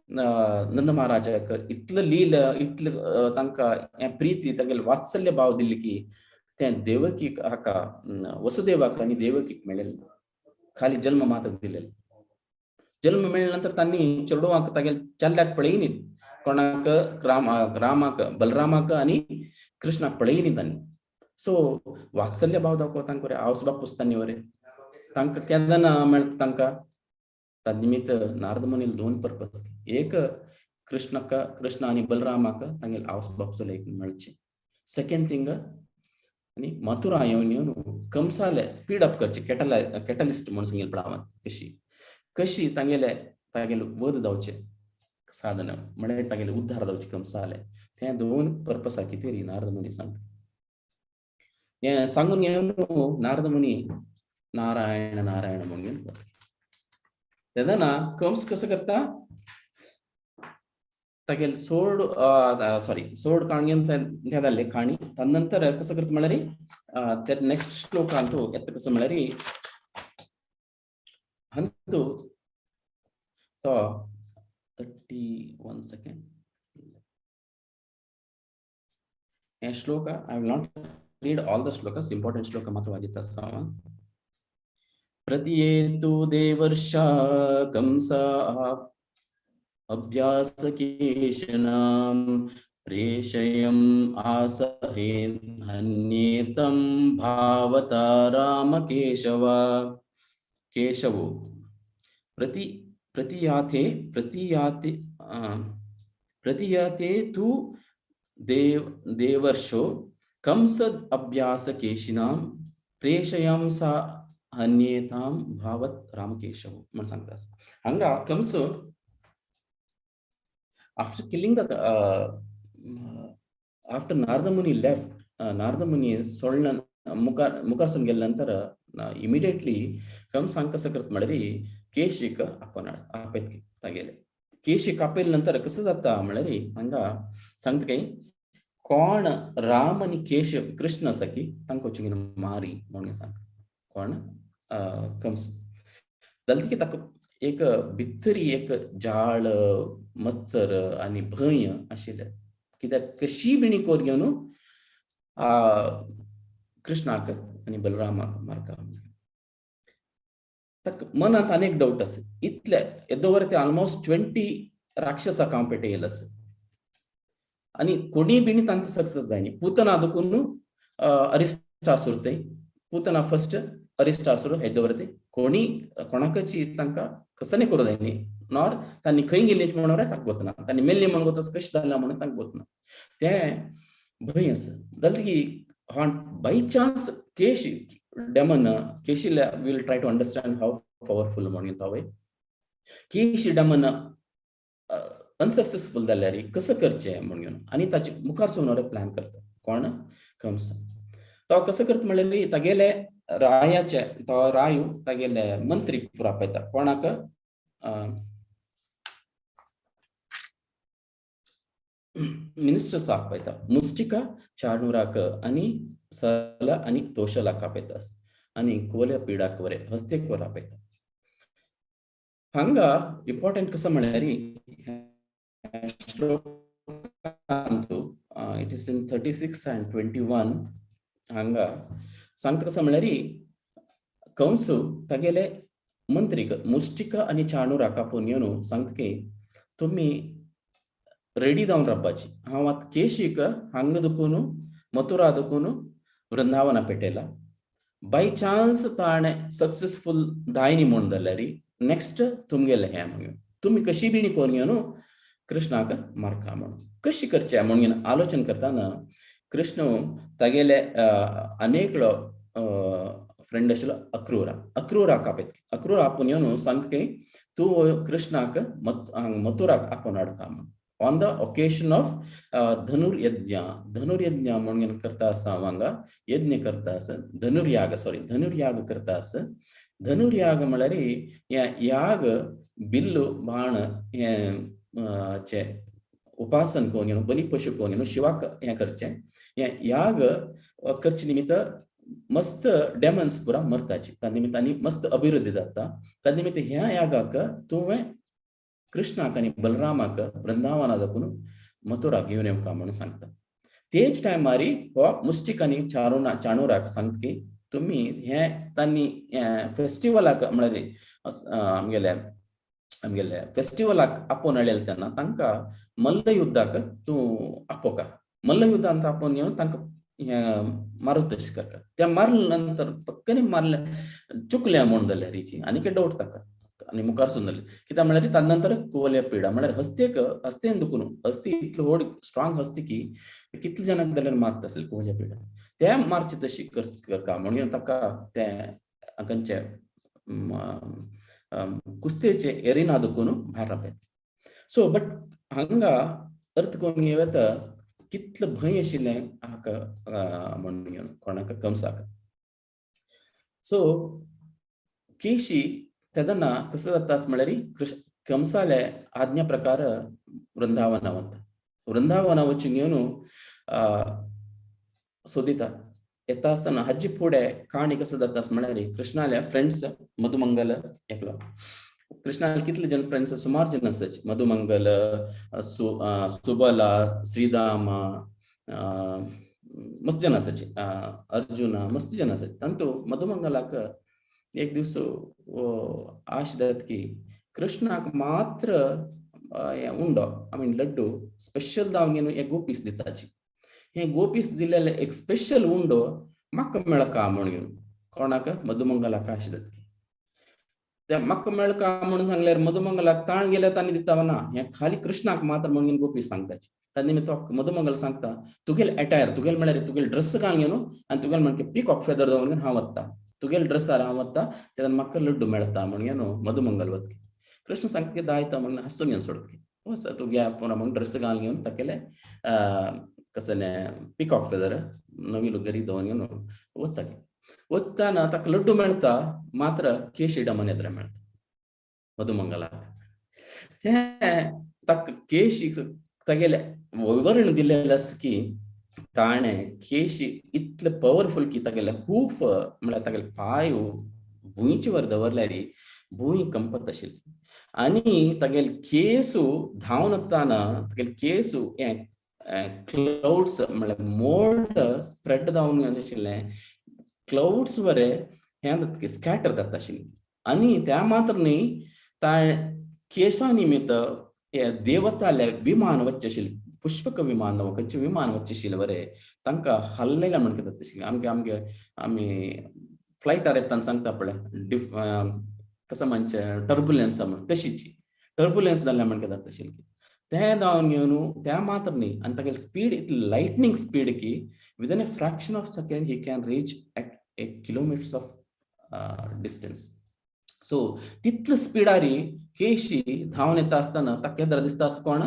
नंद महाराजाक इतलो लीला इतलो तांकां हें प्रिती तांगेले वात्सल्य भाव दिल्ली की तें देवकीक हाका वसुदेवाक आनी देवकीक मेळिल्लें खाली जल्म मात्र दिलेलो. जल्म मेळ्ळे नंतर तांणी चेडवांक तागेले चल्याक पळयनी, कोणाक रामाक बलरामाक आनी कृष्णाक पळयनी तांणी. सो वात्सल्य भाव दाखोवता तांकां बरें, आवस बापूस तांणी बरें तांकां केन्ना मेळटा तांकां. त्या निमित्त नारद मुनील दोन पर्पस, एक कृष्णाक कृष्ण आनी बलरामाक तांगेले आवस बापूस एक मेळचे, सेकंड थिंग आनी मथुरा येवन येवन कंसाले स्पीड अप करचे, कॅटलिस्ट म्हणून सांगेल पळावत कशी कशी तांगेले तागेले वध जावचे साधन म्हळ्यार तागेले उद्धार जावचे कंसाले. ते दोन पर्पसा कितें नारद मुनी सांगता. हें सांगून येवन नारद मुनी नारायण नारायण म्हणून तेन्ना कंस कसो करता तागेले सोड सॉरी सोड काण घेवन तें जाल्ले काणी. तदनंतर कसो करता म्हळ्यार ते नेक्स्ट श्लोकांतू येता कसो म्हळ्यार हंतू तो 31 सेकेंड हे श्लोक. I will not read all the shlokas, important ಶ್ಲೋಕ ಮಾತ್ರ ವಾಜಿತ ಸಾವ. ಪ್ರತಿಯೇತು ದೇವರ್ಷ ಕಂಸ ಅಭ್ಯಾಸಕೇಶನಾಂ ಪ್ರೇಷಯಂ ಆಸಹೇನ್ ಹನ್ಯೇತಂ ಭಾವತ ರಾಮ ಕೇಶವ ಕೇಶವೋ ಪ್ರತಿ ಪ್ರತಿಯಾತೆ ಪ್ರತಿಯಾತೆ ಪ್ರತಿಯಾತೆ ತು ದೇವ್ ದೇವರ್ಷೋ ಕಂಸ ಅಭ್ಯಾಸ ಕೇಶಿನಾಂ ಪ್ರೇಷಯಂ ಸ ಹನ್ಯೇತಾಂ ಭಾವತ್ ರಾಮಕೇಶವ म्हणून सांगता. हांगा कंस after killing the after Narada Muni left, Narada Muni सोडल्या मुखार मुखार गेल्या नंतर इमिडिएटली कंस हांगा कसं करता म्हळ्यार केशीक आपोवन आपयत तागेले केशीक आपयल्या नंतर कसं जाता म्हळ्यार हांगा सांगता काय कोण राम आनी केश कृष्ण आसा की तांकां वचून मारी म्हणून सांगता कोण कंस. जालें की ताका एक भितरी एक जाळ मत्सर आनी भंय आशिल्लें कित्याक कशी बिणी कोर घेवन कृष्णाक आनी बलरामाक मारका. ताका मनांत अनेक डावट आसा इतले येदो वर ते ऑलमोस्ट 20 राक्षसाक हांव पेटयले आसा आनी कोणी बिणी तांकां सक्सेस जायनी. पूतना देखून अरिश्टासूर ते पूतना फर्स्ट अरिश्टासूर येदो वर ते कोणी कोणाकची तांकां कसने करूं जायनी नॉर तांणी खंय गेली म्हणून ताका गोतना, तांणी मेल्ली म्हणून गोता कशें जालां म्हणून तांकां गोतना तें भंय आसा. जालें की बाय चान्स केश डेमन केशिल्या will try to understand how powerful म्हणून तो केश डेमन अनसक्सेसफुल जाल्यार कसं करचें म्हणून आनी ताचे मुखार सोनोरे प्लॅन करता कोण कंस. तो कसं करता म्हणल्यार तागेले रायाचे तो रायू तागेले मंत्री पुरा आपयता कोणाक मिनिस्टर्स आपयता मुस्टिका चाणूराक आनी सल आनी तोशलाक आपयता आनी कोल्या पिडाक वरे हस्तेक वर आपयता. हांगा इम्पॉर्टंट कसं म्हळ्यार it is in 36 and 21 हांगा सांगता कसं म्हळ्यार कंस तागेले मंत्रीक मुस्टिका आनी चाणूराक आपोवन येवन सांगता की तुमी रेडी जावन रावपाची, हांव आतां केशीक हांगा दुखून मथुरा दुखून वृंदावना पेटयला, बाय चान्स ताणें सक्सेसफूल दायनी म्हूण जाल्यार नेक्स्ट तुमगेलें हें म्हणून तुमी कशी बिणी करून येवन कृष्णाक मारका म्हणून कशी करचें म्हणून आलोचन करतना कृष्ण तागेले अनेकलो फ्रेंड आशिल्लो अक्रूरा अक्रूराक आपयत अक्रूरा आपोवन येवन सांगता की तूं कृष्णाक मथुराक आपोवन हाडका म्हणून on the occasion of Dhanuryaja. Dhanuryaja म्हणून करता आसा हांगा यज्ञ करता आसा धनुर्याग सॉरी धनुर्याग करता आसा. धनुर्याग म्हळ्यार याग बिल्लू बाण हें उपासन करून घेवन बली पशु करून घेवन शिवाक हें करचें हें याग करचे निमित्त मस्त डेमन्स पुरा मरताची त्या निमित्त आनी मस्त अभिवृद्धी जाता. त्या निमित्त ह्या यागाक तुवें कृष्णाक आनी बलरामाक वृंदावना दाखून मथुराक घेवन येवका म्हणून सांगता. तेच टायमारी हो मुस्टिक आनी चाणूराक सांगता की तुमी हें तांणी फेस्टिवलाक म्हळ्यार आमगेले आमगेले फेस्टिवलाक आपोवन हाडलेले तेन्ना तांकां मल्लयुद्धाक तूं आपोवका, मल्लयुद्धांत आपोवन येवन तांकां हें मारूत तशें करता. तें मारले नंतर पक्कनी मारलें चुकलें म्हूण जाल्यार हिची आनीक डावट ताका आनी मुखार सून जालें कित्याक म्हळ्यार ताजे नंतर कुवल्या पिडा म्हळ्यार हस्तेक हस्तेन दुखून हस्ती इतलो व्हड स्ट्रांग हस्ती की कितले जाणांक जाल्यार मारता आसली कुवल्या पिडा, ते मारची तशी करता म्हणून ताका तें खंयचे कुस्तेचे एरिना दुखून भायर रावता. सो बट हांगा अर्थ करून येता कितलो भंय आशिल्लें हाका म्हणून कोणाक कंसाक. सो केशी तेन्ना कसो जाता म्हळ्यार कृष्ण कंसाले आज्ञा प्रकार वृंदावना वता, वृंदावना वचून येवन सोदिता. येता आसतना हाजी फुडें काणी कसो जाता म्हळ्यार कृष्णाले फ्रेंड्स मधुमंगल एकलो, कृष्णाले कितले जण फ्रेंड्स सुमार जण आसाचे, मधुमंगल, सुबला, श्रीदाम, मस्त जण आसाचे, अर्जुन, मस्त जण आसाचे. तांतू मधुमंगलाक एक दिवस आश जाता की कृष्णाक मात्र उंडो I mean laddu special जावन घेवन हे गोपीस दिताची, हे गोपीस दिलेले एक स्पेशल उंडो म्हाका मेळका म्हूण घेवन कोणाक मधुमंगलाक आश जाता की ते म्हाका मेळका म्हणून सांगल्यार मधुमंगलाक ताण गेल्यार तांणी दिता ना, हें खाली कृष्णाक मात्र म्हणून गोपी सांगताची. तांणी तो मधुमंगल सांगता तुगेल एटायर, तुगेल म्हळ्यार तुगेल ड्रेस घालून घेवन आनी तुगेल म्हणके पिकॉक फेदर दवरून हांव वता, तुगेल ड्रेसार हांव वता तेन्ना म्हाका लड्डू मेळटा म्हणून न्हू मधुमंगल वतकी. कृष्ण सांगता की दायता म्हणून हांसून घेवन सोडकी वच तुगे पुना म्हणून ड्रेस घालून घेवन ताकेले कसलें पिकॉक फेदर नवी घरी दवरून घेवन वता. वतना ताका लड्डू मेळटा मात्र केशी डमन येद्रे मेळटा मधुमंगलाक. तें ताका केशी तागेले विवरण दिलेलें आसा की ताणें केशी इतले पवरफूल की तागेले हूफ म्हळ्यार तागेले पांय भुंयचे वर दवरल्यार भूंय कंपत आशिल्ली आनी तागेले केसू धांवन वतना तागेले केसू हें क्लाउड्स म्हळ्यार मोड स्प्रेड जावन आशिल्लें, क्लाउड्स वरे हें स्कॅटर जाता आशिल्लें. आनी त्या मात्र न्ही ताणें केसा निमित्त देवताले विमान वच्चें आशिल्लें, पुष्पक विमान खंयचें विमान वच्चें आशिल्लें बरें तांकां हल्लेलें म्हण कितें आशिल्लें. आमगे आमगे आमी फ्लायटार येतना सांगता पळय कसं म्हणचें टर्बुलन्स म्हण, तशीची टर्बुलन्स जाल्लें म्हण कितें जाता आशिल्लें तें जावन घेवन त्या मात्र न्ही. आनी तागेली स्पीड इतली लायटनींग स्पीड की within a fraction of second he can reach at a kilometres of distance. So तितले स्पिडारी केशी धांवन येता आसतना ताका केदरा दिसता आसा कोण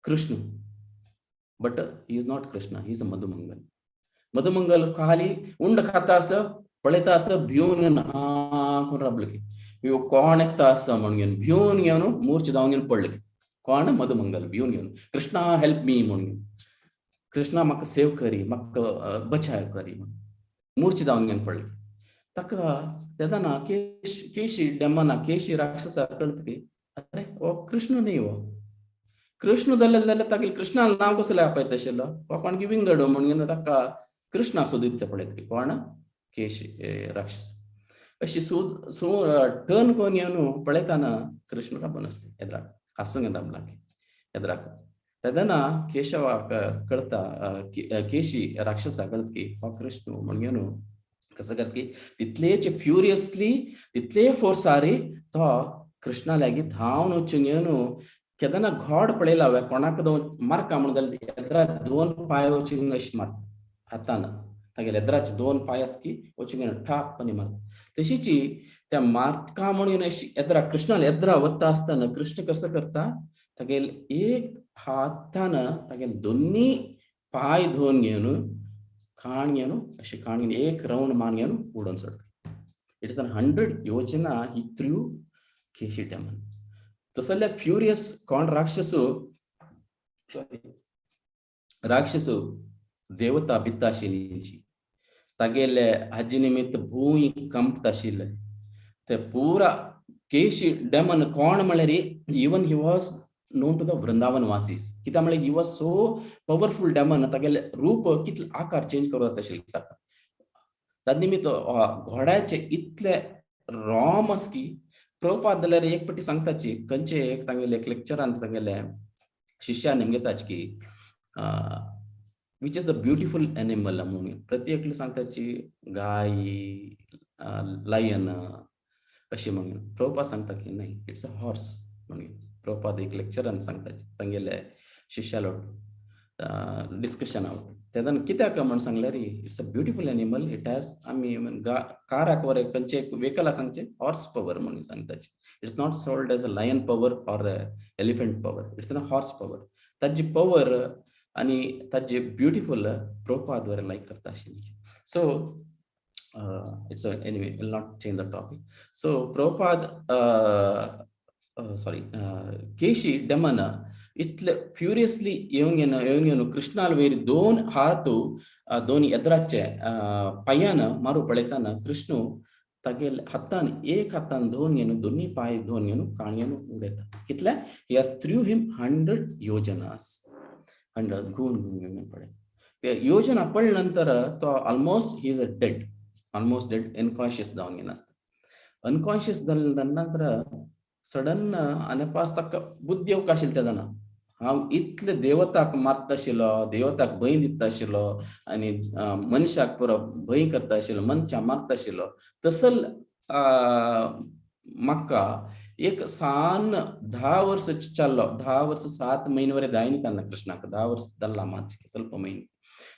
Krishna, but he is not Krishna, he is a Madhumangal. Madhumangal खाली उंड खाता आसा पळयता आसा भिवन करून राबलो की ह्यो कोण येता आसा म्हणून घेवन भिवन घेवन मूर्छ धांवन घेवन पडले की कोण मधुमंगल भिवन घेवन कृष्णा हेल्प मी म्हणून घेवन कृष्णा म्हाका सेव करी म्हाका बचाव करी म्हणून मूर्छ धांवन घेवन पडले. ताका तेन्ना केशी डेमना केशी राक्षसा कळत की अरे हो कृष्ण न्ही, हो कृष्ण जाल्यार जाल्यार तागेले कृष्णान नांव कसलें आपयता आशिल्लो, हो कोण की विंगड म्हणून ताका कृष्णा सोदीत पळयत की कोण केशी राक्षस. अशी सो टर्न करून येवन पळयतना कृष्ण राबून आसता येद्राक हांसूंक राबला की येद्राक. तेन्ना केशवाक कळता केशी राक्षसा कळत की हो कृष्ण म्हणून घेवन कसं करत की तितलेच फ्युरियसली तितले फोर्सारी तो कृष्णा लागीं धांवन वचून येवन केन्ना घोड पळयला हांवें कोणाक मारका म्हणून जाल्यार येद्रा दोन पांय वचून अशें मारता हातान, तागेले येद्राचे दोन पांय आसा की वचून घेवन ठाप आनी मारता. तशीची त्या मारका म्हणून अशी येद्रा कृष्णाला येद्रा वता आसतना कृष्ण कसो करता तागेले एक हातान तागेले दोन्ही पांय धुवन घेवन खाण घेवन अशें खाण घेवन एक रावंड मान घेवन उडोवन सोडटा. It is an 100 yojana he threw Keshi demon. तसले फ्युरियस कोण राक्षसू राक्षसू देवता भित्ता आशिल्ली तागेले हाजे निमित्त भूंय कंपता आशिल्ले ते पुरा केशी डेमन कोण म्हळ्यार even he was known to the Vrindavan vasis. कित्याक म्हळ्यार he was so powerful demon, तागेले रूप कितले आकार चेंज करूं जाता आशिल्ले ताका. ताजे निमित्त घोड्याचे इतले रोम आसा की प्रभुपाद जाल्यार एक पटी सांगताची खंयचे एक तांगेले एक लेक्चरान तांगेले शिष्यान घेताच की which is the beautiful animal म्हणून. प्रत्येकले सांगताची गाय, लायन अशें म्हणून. प्रभुपाद सांगता की नाही, it's a horse म्हणून. प्रभुपाद एक लेक्चरान सांगताची तांगेले शिष्यालो डिस्कशन आवट. तेन्ना कित्याक म्हण सांगल्यार it's a beautiful animal, it has आमी काराक वर खंयचे एक वेहिकला सांगचे हॉर्स पवर म्हणून सांगताची. It's not sold as a lion power or elephant power, it's a horse power. ताजी पवर आनी ताजे ब्युटिफूल प्रभुपाद वर लायक करता आशिल्ली. So it's anyway will not change the topic. So Prabhupada sorry Keshi demon इतले फ्युरियसली येवन येवन येवन कृष्णाल वयर दोन हात दोन एदराचे पांयान मारू पळयतना कृष्ण तागेले हातान एक हातान दोन घेवन दोन्ही पांय दोन घेवन काणयेन उडयता. कितले he has threw him 100 yojanas, 100 घुवन घुवन पळय ते योजना पडले नंतर तो almost he is a dead, almost dead, unconscious जावन घेवन आसता. अनकॉन्शियस जाले नंतर सडन आनी पास ताका बुद्धी येवंक आशिल्ली तेन्ना हांव इतले देवताक मारता आशिल्लो, देवताक भंय दिता आशिल्लो आनी मनशाक पुरो भंय करता आशिल्लो, मनशाक मारता आशिल्लो. तसल म्हाका एक सान 10 वर्स चाललो, 10 वर्स 7 म्हयने वरे जायनी तेन्ना कृष्णाक 10 वर्स जाल्ला मातशें ಸ್ವಲ್ಪ म्हयने.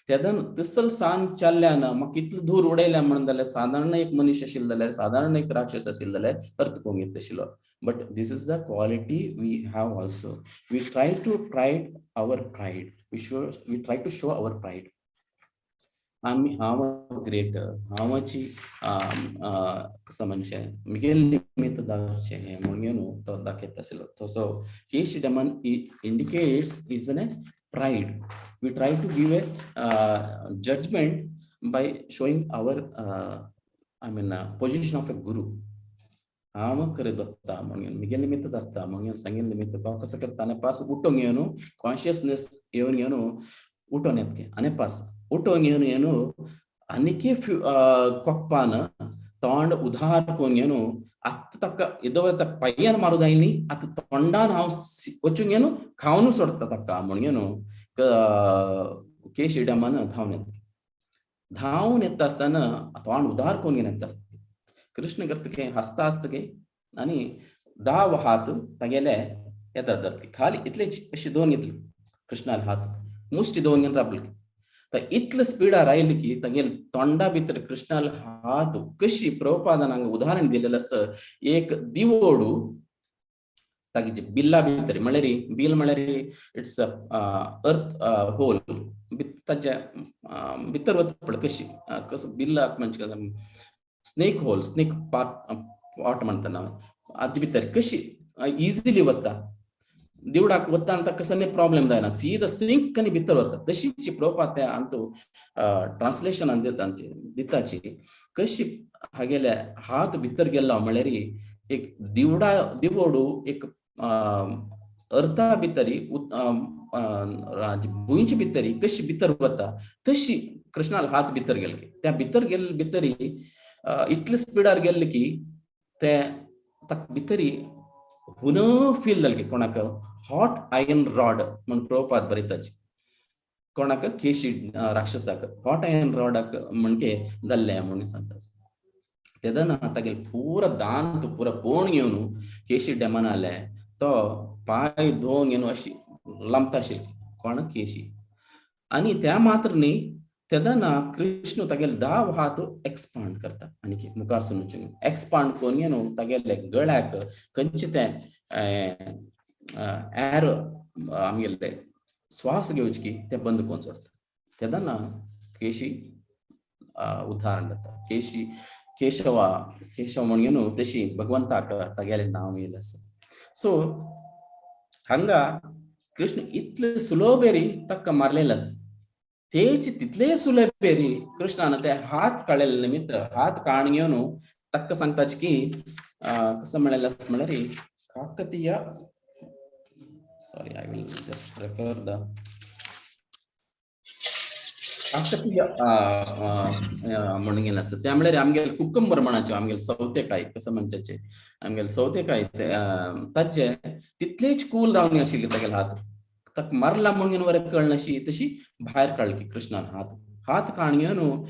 तेन्ना तसल सान चालल्यान म्हाका इतलो दूर उडयल्या म्हणून जाल्यार सादारण एक मनीस आशिल्लो जाल्यार, सादारण एक राक्षस आशिल्लो जाल्यार अर्थ कोंग येता आशिल्लो. But this is the quality we have also. We try to pride our pride. We try to show our pride. आमी हांव ग्रेट, हांवाची कसं म्हणजे मिगेल निमित्त दाखचे हें म्हणून न्हू तो दाखयता आशिल्लो. So Keshi demon indicates is an a pride. We try to give a judgment by showing our I mean position of a guru. हांव करत वता म्हणून मिगेल निमित्त जाता म्हणून सांगेल निमित्त तो कसं करता आनी पास उठोवंक येवन कॉन्शियसनेस येवन येवन उठोवन येतके आनी पास उठोवन येवन येवन आनीक कोप्पान तोंड उधार करून येवन आतां ताका येदो पांयान मारू जाय न्ही, आतां तोंडान हांव वचूंक येवन खावन सोडटा ताका म्हणून येवन केशी डॅमान धांवन येता. धांवन येता आसतना तोंड उधार करून घेवन येता आसता. कृष्ण करता की हसता आसता की आनी दाव हात तागेले येता धरता खाली इतलेच अशे दोन घेतले कृष्णाले हात मुष्टी दोन घेवन राबले. तर इतले स्पिडार आयले की तागेले तोंडा भितर कृष्णाले हात कशी प्रभुपादान हांगा उदाहरण दिलेलें आसा. एक दिवोडू तागे बिल्ला भितर म्हळ्यार बिल म्हळ्यार it's earth whole ताच्या भितर वता पळय कशी कसो बिल्लाक म्हणजे कसं स्नेक होल, स्नेक पाट पाट म्हणटा हाजे भितर कशी इजिली वता दिवडाक वता आनी ताका कसले प्रॉब्लेम जायना, सीधा सिंक आनी भितर वता. तशीच प्रभुपाद त्या अंतू ट्रान्सलेशनान दिता दिताची कशी हागेले हात भितर गेल्लो म्हळ्यार एक दिवडा दिवोडू एक अर्था भितरी भुंयचे भितरी कशी भितर वता तशी कृष्णाल हात भितर गेले. त्या भितर गेल्ले भितरी इतले स्पिडार गेल्ले की ते ताका भितरी हुन फील जालें की कोणाक हॉट आयर्न रॉड म्हण प्रभुपाद बरयताची कोणाक केशी राक्षसाक हॉट आयर्न रॉडाक म्हणके जाल्लें म्हणून सांगता. तेन्ना तागेले पुरा दांत पुरा पोण घेवन केशी डॅमान आले तो पांय धुवन घेवन अशी लांबता आशिल्ली कोण केशी. आनी त्या मात्र न्ही तेन्ना कृष्ण तागेले दाव हात एक्सपांड करता आनी मुखार सून एक्सपांड करून न्हू तागेले गळ्याक खंयचे तें एर आमगेले श्वास घेवचे की ते बंद करून सोडटा. तेन्ना केशी उदाहरण जाता. केशी केशवा केशव म्हणून न्हू तशी भगवंताक तागेलें नांव येयलें आसा. सो हांगा कृष्ण इतले सुलभेरी ताका मारलेलें आसा. तेच तितले सुलभेरी कृष्णान ते हात काडलेले निमित्त हात काण घेवन ताका सांगताच की कसं म्हणलें आसा म्हळ्यार Kakatiya, sorry I will just refer the शाकप्रिय म्हणून गेले आसा. त्या म्हळ्यार आमगेले कुकंबर म्हणाचे, आमगेले सौतेकाय कसं म्हणच्याचे, आमगेले सौतेकाय ताजे तितलेच कूल जावन आशिल्ले तागेले हात. ताका मारला म्हणून वरे कळनाशी तशी भायर काडली की कृष्णान हात हात काण घेवन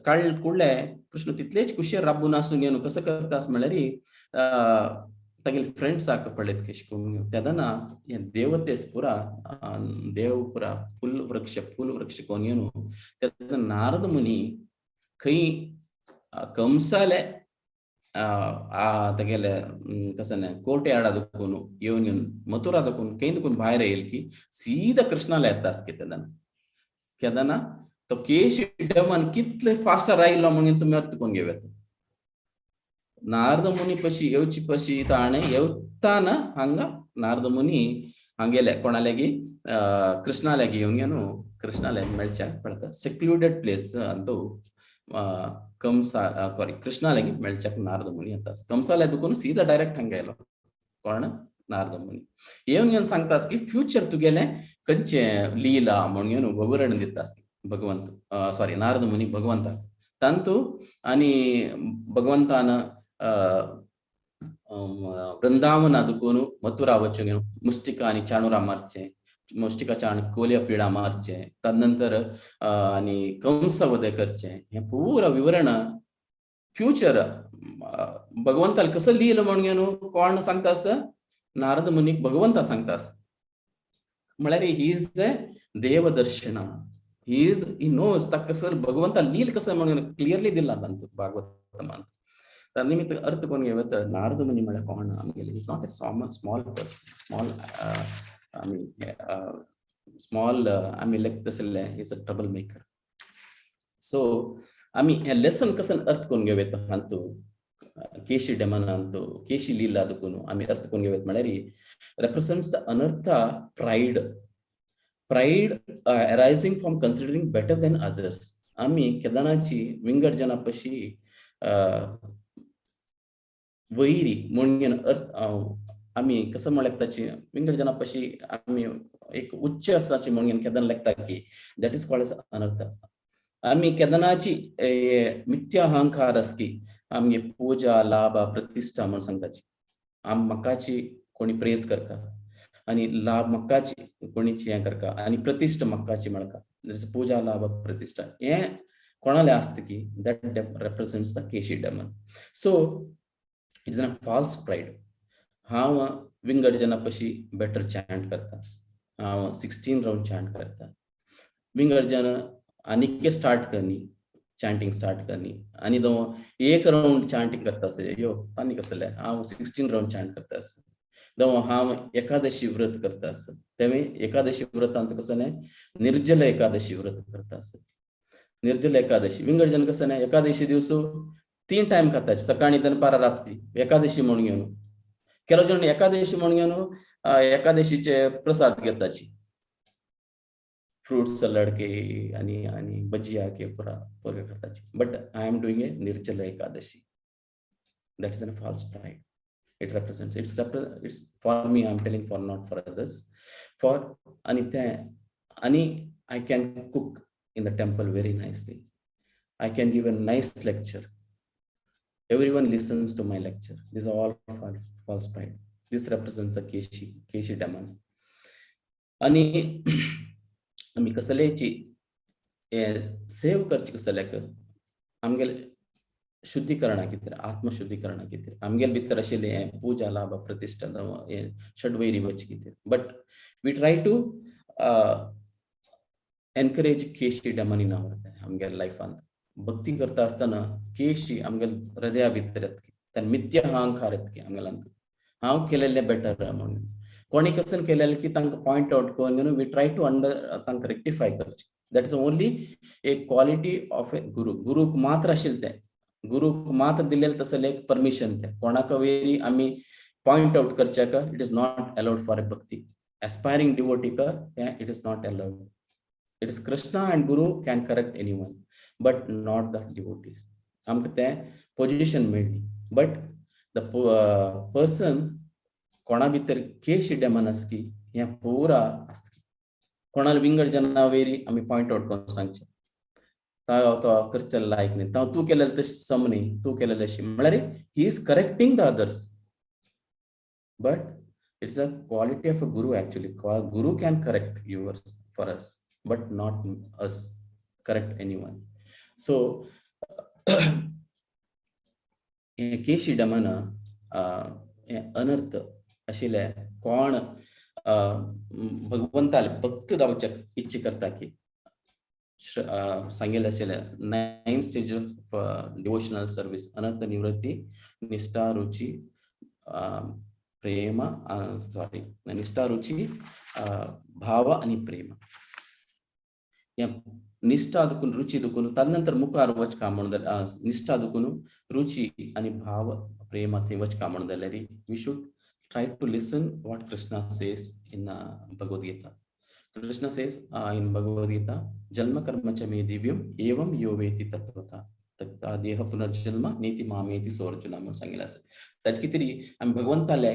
काड कुडले कृष्ण तितलेच कुशेर राबून आसून घेवन कसं करता म्हळ्यार तागेले फ्रेंड्साक पळयत केश करून तेदना हे देवतेस पुरा देव पुरा फुल वृक्ष फुल वृक्ष कोण घेवन तेन्ना नारद मुनी खंय कंसाले तागेले कसं न्ही कोर्टे आडा दुखून येवन येवन मथुरा दुखून खंय दुखून भायर येयल की सीधा कृष्णाला येता आसके. तेदना केदना तो केश डमन कितले फास्ट रायलो म्हणून तुमी अर्थ करून घेवं. नारद मुनी पशी येवची पशी ताणें येवताना हांगा नारद मुनी हांगेले कोणाले कृष्णाले येवन न्हू कृष्णाले मेळच्याक पडटा सेक्लुडेड प्लेस अंतू कंसा सॉरी कृष्णाले मेळच्याक नारद मुनी येता. कंसाले दुखून सीधा डायरेक्ट हांगा येयलो कोण नारद मुनी येवन येवन सांगतास की फ्युचर तुगेले खंयचे लीला म्हणून येवन विवरण दितास भगवंत सॉरी नारद मुनी भगवंताक तांतू. आनी भगवंतान वृंदावना दुखून मथुरा वचून मुष्टिका आनी चाणुरा मारचे, मुष्टिका चाण कोलिया पिडा मारचे, तदनंतर आनी कंस वध करचे, हे पुरा विवरण फ्युचर भगवंताल कसं लिहिलं म्हणून कोण सांगतास नारद मुनीक भगवंता सांगतास. म्हळ्यार he is a देवदर्शन, he is he knows ताका कसं भगवंता लील कसं म्हणून क्लियरली दिला तांतू भागवतमान. त्या निमित्त अर्थ कोण घेवत नारद मुनी म्हळ्यार कोण आमगेले is not a small person, small आमी स्मॉल आमी लेखता आसले is a trouble maker. So आमी हे लेसन कसं अर्थ करून घेवत हांतू केशी डेमनांतू केशी लीला दुखून आमी अर्थ करून घेवत म्हळ्यार represents the anartha pride, pride arising from considering better than others. आमी केदनाची विंगड जना पशी वैरी म्हणून अर्थ आमी कसं म्हळ्यार ताची विंगड जना पशी आमी एक उच्च आसाची म्हणून केदन लेखता की that is called as anartha. आमी केदनाची मिथ्या अहंकार आसकी आमगे पूजा लाभ प्रतिष्ठा म्हणून सांगताची आम म्हाकाची कोणी प्रेज करता आनी लाभ म्हाकाची कोणीची हें करता आनी प्रतिष्ठा म्हाकाची मेळटा. पूजा लाभ प्रतिष्ठा हें कोणाले आसता की that represents the Keshi demon. So it's a false pride. हांव विंगड जना पशी बेटर चॅन्ट करता, हांव 16 रावंड चॅन्ट करता, विंगड जन आनीक स्टार्ट करनी चॅन्टिंग स्टार्ट करनी आनी तो एक रावंड चॅन्टिंग करता आसले यो आनी कसले हांव 16 रावंड चॅन्ट करता आसता. दो हांव एकादशी व्रत करता आसत तेमी एकादशी व्रतांत कसं न्ही निर्जल एकादशी व्रत करता आसत. निर्जल एकादशी विंगड जन कसं न्ही एकादशी दिवस 3 टायम खाता सकाळी दनपारा रात्री एकादशी म्हणून घेवन ಕೆಲವು जण एकादशी म्हणून घेवन एकादशीचे प्रसाद घेताची फ्रूट सलाड के आणि आणि भजिया के पुरा पुरा खाताची. But I am doing a Nirjala Ekadashi. That is a false pride. It represents it's for me, I am telling for not for others for. आणि ते आणि I can cook in the temple very nicely, I can give a nice lecture, everyone listens to my lecture. This is all false pride. This represents the Keshi demon. आणि आमी कसलेची save करची कसल्याक आमगेले शुद्धीकरणा कितें आत्मशुद्धीकरणा कितें आमगेले भितर आशिल्लें हें पूजा लाभ प्रतिष्ठा हें षडवैरी वच कितें. But we try to encourage Keshi demon in our आमगेले लायफांत. भक्ती करता आसतना केशी आमगेले हृदया भितर येता ताका मिथ्या अहंकार येता आमगेल्यान हांव केलेलें बेटर म्हणून कोणी कसन केलेलें की तांकां पॉयंट आवट करून we try to under तांकां रेक्टिफाय करचें. That is only a quality of a guru. गुरूक मात्र आशिल्लें तें गुरूक मात्र दिलेलें तसलें एक परमिशन तें कोणाक वेरी आमी पॉयंट आवट करच्याक it is not allowed for a bhakti aspiring डिवोटीक it is not allowed. It is Krishna and guru can correct any one but not the devotees. आमकां तें पोजिशन मेळ्ळी बट the person कोणा भितर केश daemon आसकी हें पुरा आसता. कोणाला विंगड जना वेरी आमी पॉयंट आवट करून सांगचें तो करचें लायक न्ही, तूं केलेलें तशें सम न्ही, तूं केलेलें अशें म्हळ्यार he is correcting the others. But it's a quality of a guru actually. Guru can correct yours for us, but not us correct anyone. So हें केशी डमन हें अनर्थ आशिल्लें. कोण भगवंताले भक्त जावचे इच्छा करता की सांगिल्लें आशिल्लें 9 stage of devotional service, अनर्थ निवृत्ती, निष्ठा, रुची, प्रेम, सॉरी, निष्ठा, रुची, भाव आनी प्रेम. हें निष्ठा दुखून, रुची दुखून, तदनंतर मुखार वचका म्हणून, निष्ठा दुखून रुची आनी भाव प्रेम थंय वचका म्हणून जाल्यार we should try to listen what Krishna says in Bhagavad Gita. Krishna says in Bhagavad Gita, जन्म कर्म च मे दिव्यम एवं यो वेति तत्त्वतः त्यक्त्वा देह पुनर्जन्म नेति मामेति सोऽर्जुन म्हणून सांगितलं आसा. ताचे कितें तरी आमी भगवंताले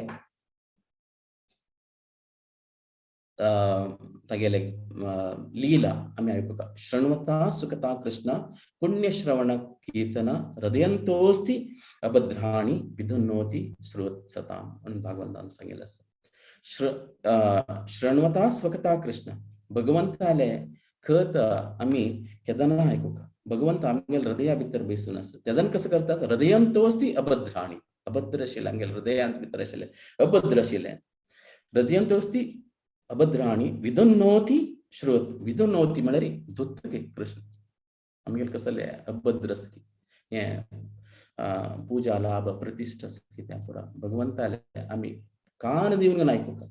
तागेले लीला आमी आयकुता. शृण्वता सुखता कृष्ण पुण्य श्रवण कीर्तन हृदयंतोस्ति अभद्राणि विधुनोति श्रोत्सताम म्हणून भगवंतान सांगितलं आसा. शृण्वता स्वकता कृष्ण, भगवंताले खत आमी केदना आयकुका. भगवंत आमगेले हृदया भितर बसून आसा. तेदन कसं करतात, हृदयंतोस्ति अभद्राणि, अभद्र आशिल्लें आमगेले हृदयांत भितर आशिल्लें अभद्र आशिल्लें, हृदयंतोस्ति अभद्राणि विधुनोति श्रोत, विधुनोति म्हळ्यार धुतके कृष्ण आमगेले कसले अभद्र आसा की हें पुजा लाभ प्रतिश्ठा कितें पुरा भगवंताले आमी कान दिवन आयकुका.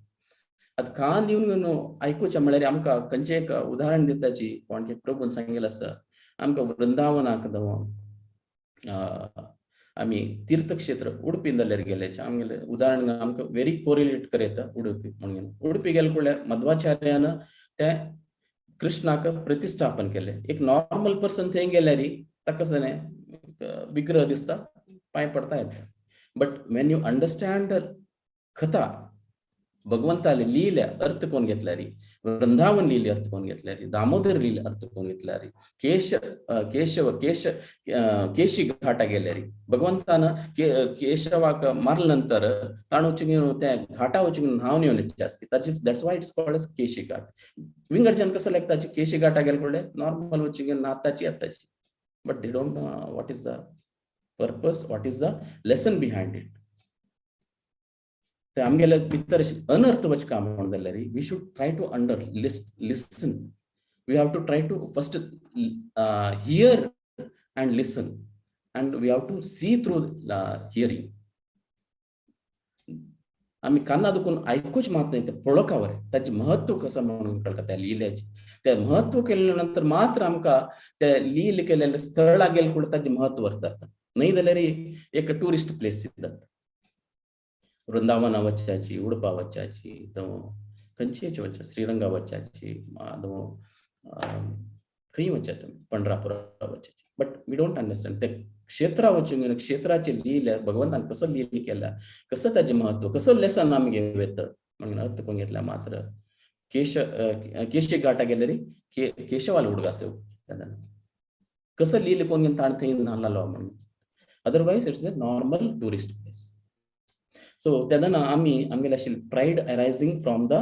आतां कान दिवन आयकुचें म्हळ्यार आमकां खंयचें एक उदाहरण दिताची कोण की प्रभून सांगिल्लें आसा, आमकां वृंदावनाक आमी तीर्थक्षेत्र उडपी जाल्यार गेले, आमगेले उदाहरण आमकां वेरी कोरिलेट करयता उडुपी म्हणून. उडुपी गेले कुडले मध्वाचार्यान ते कृष्णाक प्रतिष्ठापन केलें. एक नॉर्मल पर्सन थंय गेल्यार ताका कसलें विग्रह दिसता, पांय पडता येता. बट when you understand कथा, भगवंताले लीले अर्थ कोण घेतल्यार, वृंदावन लीले अर्थ कोण घेतल्यार, दामोदर लीले अर्थ कोण घेतल्यार, केश केशव केश केशी घाटा गेल्यार भगवंतान केशवाक मारले नंतर ताणें वचून त्या घाटा वचून न्हांवन येवन जास्ती ताची, that's why it's called as Keshi Ghat. विंगडच्यान कसं लागताची केशी घाटा गेले पडले नॉर्मल वचून न्हाताची येताची, but they don't know what is the purpose, what is the lesson behind it. ते आमगेले भितर अनर्थ वचका म्हणून जाल्यार we should try to under listen. We have to try to first hear and listen, and we have to see through hearing. आमी काना दुखून आयकूच मात न्ही, तें पळोवका बरें ताचें महत्व कसं म्हणून कळटा त्या लिल्याचें. तें महत्व केले नंतर मात्र आमकां ते लील केलेले स्थळा गेले कूड ताचें महत्व जाता, न्हय जाल्यार एक ट्युरिस्ट प्लेस जाता. वृंदावना वचाची, उडपा वचाची, खंयचेच वचा, श्रीरंगा वचाची, खंय वचा तुमी, पंढरापुरा वचाची, बट we don't understand ते क्षेत्रा वचून क्षेत्राचे लील भगवंतान कसं लील केला, कसं ताचें महत्व, कसं लेसन आमी घेवं येता म्हणून अर्थ कोण घेतला मात्र केश केशी घाटा गेल्यार केशवाला उडगास कसं लील कोण घेवन ताणें थंय न्हालो म्हणून. Otherwise it's a normal tourist place. So तेन्ना आमी आमगेले आशिल्ले pride arising from the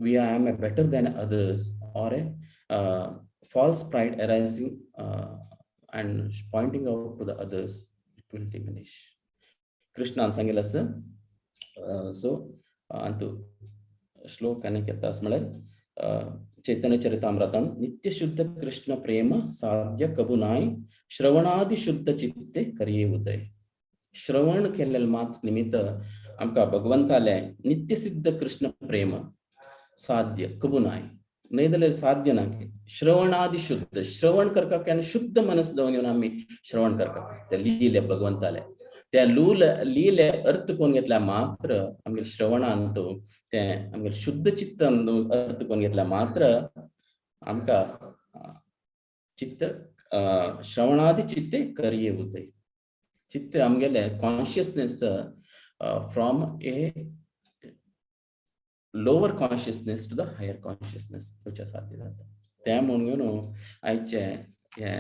we I am a better than others or a false pride arising and pointing out to the others, it will diminish. कृष्णान सांगितलं असं. So अंतु श्लोक आनीक येता म्हळ्यार चैतन्य चरितामृतम, नित्य शुद्ध कृष्ण प्रेम साध्य कबुनाय श्रवणादि शुद्ध चित्ते करिये उदय. श्रवण केल्ले मात्र निमित्त आमकां भगवंताले नित्य सिद्ध कृष्ण प्रेम साध्य कबुनाय, न्हय जाल्यार साध्य ना. श्रवणादि शुद्ध, श्रवण करपाक आनी शुद्ध मनस दवरून येवन आमी श्रवण करपाक ते लिले भगवंताले त्या लूल लिले अर्थ कोण घेतल्या मात्र आमगेले श्रवणान तो ते आमगेले शुद्ध चित्तान अर्थ कोण घेतल्या मात्र आमकां चित्त श्रवणादि चित्ते करिये उदय. चित्त आमगेले consciousness from a lower consciousness to the higher consciousness येवच्या साध्य जाता. तें म्हणून आयचे हे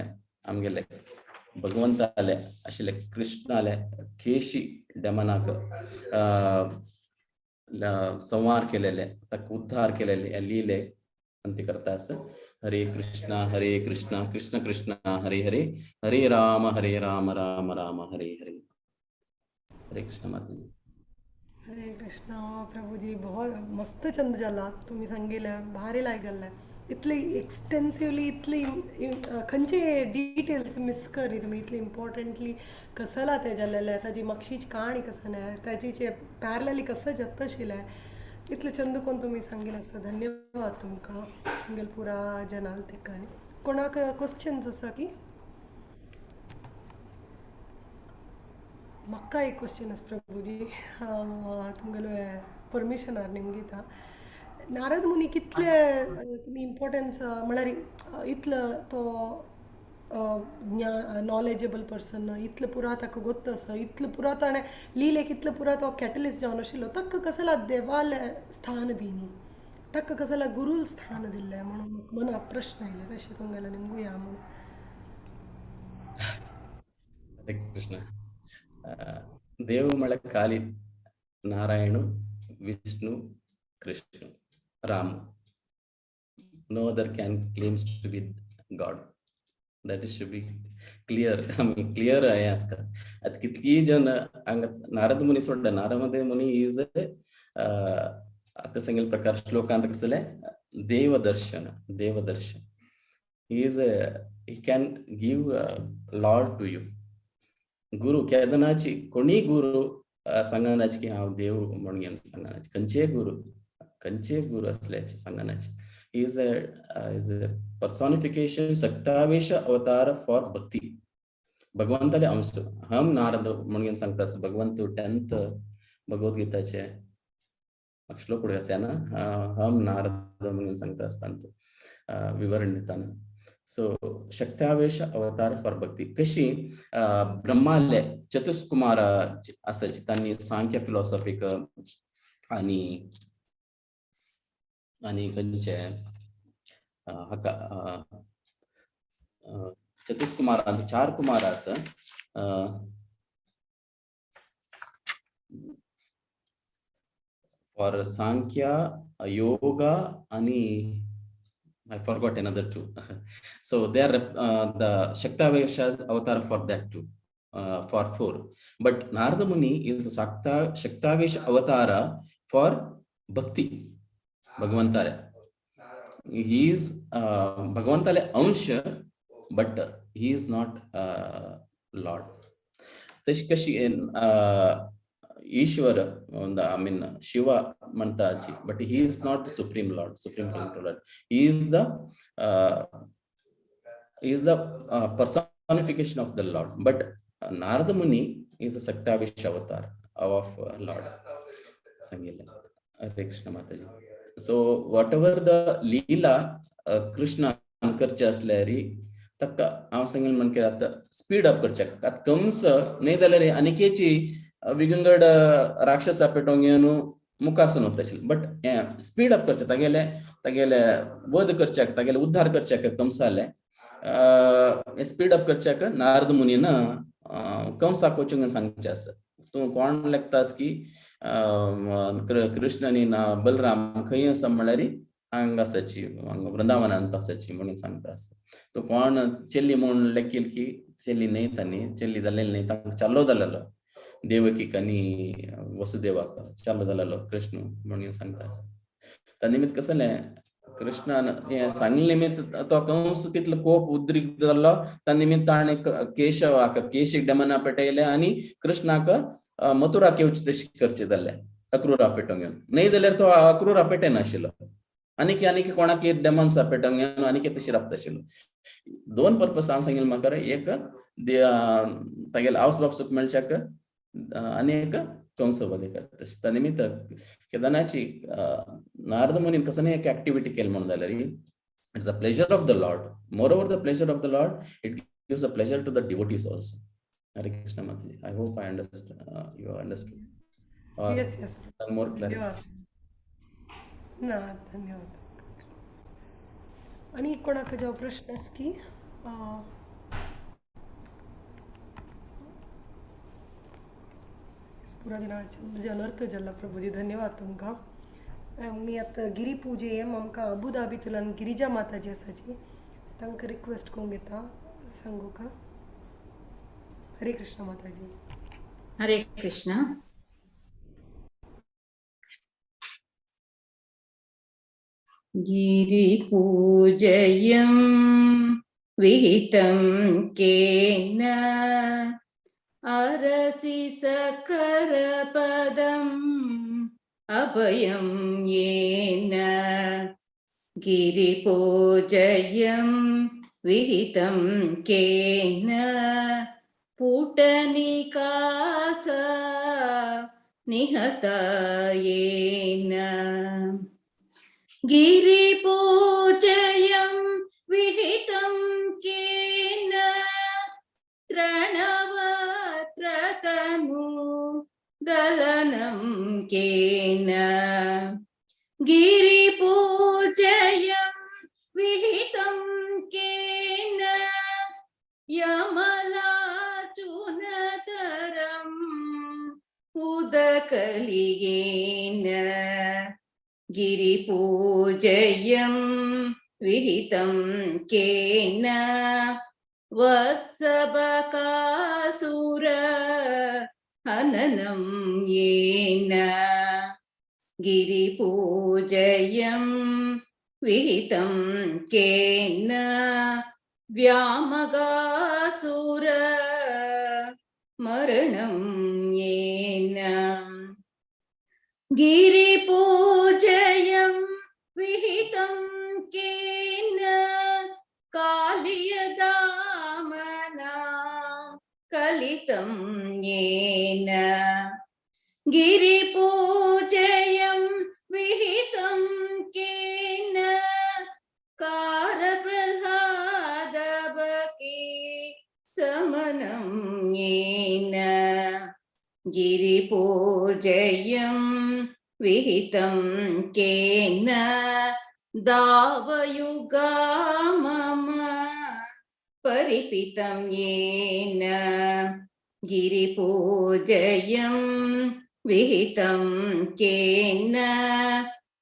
आमगेले भगवंताले आशिल्ले कृष्णाले केशी डेमनाक संहार केलेले, ताका उद्धार केलेले हे लिले अंती करता आसा. हरे कृष्णा हरे कृष्णा कृष्ण कृष्ण हरे हरे, हरे राम हरे राम राम राम हरे हरे. हरे कृष्ण माताजी.
हरे कृष्ण प्रभुजी, बहुत मस्त चंद जाला तुमी सांगितलं, भारी लायक जाल्लें. इतले एक्सटेन्सिवली, इतले खंयचे डिटेल्स मिस करी तुमी, इतले इम्पॉर्टंटली कसला ते जाल्लेले, ताजी मागशीच काणी कसं नाही, ताजी जे पॅरलली कसं जातशिलें, इतले चंद कोण तुमी सांगितलं आसा. धन्यवाद तुमकां तुमगेले पुरा जनाल तेकानी. कोणाक क्वेश्चन्स आसा की? म्हाका एक क्वेश्चन आसा प्रभुजी, तुमगेले परमिशनार निमगिता. नारद मुनी कितले तुमी इम्पॉर्टन्स म्हळ्यार इतलो तो नॉलेजेबल पर्सन, इतलो पुरा ताका गोत्त आसा, इतलो पुरा ताणें लिलेक इतलो पुरा तो कॅटलिस्ट जावन आशिल्लो, ताका कसला देवाले स्थान दिनी, ताका कसला गुरूल स्थान दिल्लें म्हणून म्हाका मना प्रश्न आयले, तशें तुमगेले निमगुया म्हणून.
हरे कृष्ण. देव म्हळ्यार काली Narayan, Vishnu, Krishna, Ram. No other can claims to be God. That is should be clear. Clear आहे आजकाल. आता कितकी जण नारद मुनी सोडला, नारद मुनी is आता सांगेल प्रकार श्लोकांत कसले देवदर्शन, देवदर्शन. He is he can give Lord to you. गुरु केदनाची कोणी गुरु सांगनाची की हांव देव म्हणून घेवन सांगनाची, खंयचे गुरु, खंयचे गुरु असल्याचे सांगनाची. He is a personification सत्तावेश अवतार फॉर भक्ती. भगवंताले अंश हम नारद म्हणून सांगता भगवंत 10th भगवद्गीताचे श्लोक पुढे आसा ना, हम नारद म्हणून सांगता आसतना विवरण दिताना. सो शक्त्यावेश अवतार फॉर भक्ती. कशी ब्रह्माले चतुष्कुमार आसाची तांणी सांख्य फिलॉसॉफीक आनी आनी खंयचे हाका चतुष्कुमार चार कुमार आसा. फॉर सांख्य योगा आनी I forgot another two. So they are the Shaktavesha avatar for that two, for four. But Narada Muni is a Shaktavesha avatara for bhakti. Bhagavantare. He is Bhagavantale Ansha, but he is not Lord. Tashi kashi Ishwara, I mean Shiva Mantaji, but he is not the Supreme Lord, Supreme Controller. He is the personification of the Lord. But Narada Muni is a Saktavish avatar of Lord. Sangila. Hare Krishna Mataji. So whatever the Leela Krishna करचे असल्यारी ताका हांव सांगेल म्हणके आतां speed up करचे. आतां कंस न्हय जाल्यार आनिकेची विगंगड राक्षसा पेटोवंक घेवन मुखासून वता आशिल्ले, बट हें स्पीड अप करचें, तागेले तागेले वध करच्याक, तागेले उद्धार करच्याक कंसाले स्पीड अप करच्याक नारद मुनीन कंसाक वचूंक सांगचें आसा. तूं कोण लेखतास की कृष्ण आनी बलराम खंय आसा म्हणल्यार हांगा आसाची, हांगा वृंदावनांत आसाची म्हणून सांगता आसा. तूं कोण चेल्ली म्हूण लेखील की चेल्ली न्हय, तांणी चेल्ली जालेली न्हय, तांकां चालो जालेलो देवकीक आनी वसुदेवाक चालो जालेलो कृष्ण म्हणून सांगता आसा. त्या निमित्त कसलें कृष्णान हें सांगले निमित्त तो कंस तितलो कोप उद्रिक्त जाल्लो, त्या निमित्त ताणें केशवाक केशीक डमना पेटयलें आनी कृष्णाक मथुराक येवचे तशें करचें जालें अक्रूरा पेटोवंक घेवन. न्हय जाल्यार तो अक्रूरा पेटयनाशिल्लो, आनीक आनीक कोणाक डेमन्सा पेटोवंक घेवन आनीक तशी राबता आशिल्लो. दोन पर्पस हांव सांगील म्हाका, एक तागेले आवस बापसूक मेळच्याक आनी एक कंस वध करता. तशें त्या निमित्त केदनाची नारद मुनीन कसं एक एक्टिविटी केली म्हणून जाल्यार it's a pleasure of the Lord. Moreover the pleasure of the Lord, it gives a pleasure to the devotees also. Hare Krishna Mataji. I hope I understood. You understood.
Yes, yes.
More clarification.
ना, धन्यवाद. आणि कोणाक जो प्रश्न आसा की? पुरा जना म्हणजे अनर्थ जाला प्रभुजी, धन्यवाद तुमकां. आमी आतां गिरी पुजेम आमकां अबुधाबीतल्यान गिरिजा माताजी आसाची, तांकां रिक्वेस्ट करूंक घेता सांगू का. हरे कृष्ण माताजी.
हरे कृष्ण. गिरिपूजयं विहितं केन अरसि सकरपदम् अभयं येन. गिरिपूजयं विहितं केन पुटनिकास निहता येन. गिरिपूजयं विहितं केन त्रणवत्रतनु दलनं केन. गिरिपूजयं विहितं केन यमलाचुनतरम् उदकलियेन. गिरिपूजयं विहितं केन वत्सबकासुर हननं येन. गिरिपूजयं विहितं केन व्यामगासुर मरणं येन. गिरिपूजयं विहितं केन कालियदामना कलितं येन. गिरिपूजयं विहितं केन कारप्रह्लादबके समनं येन. गिरिपूजयं विहितं केन दावयुगा मम परिपितं येन. गिरिपूजयं विहितं केन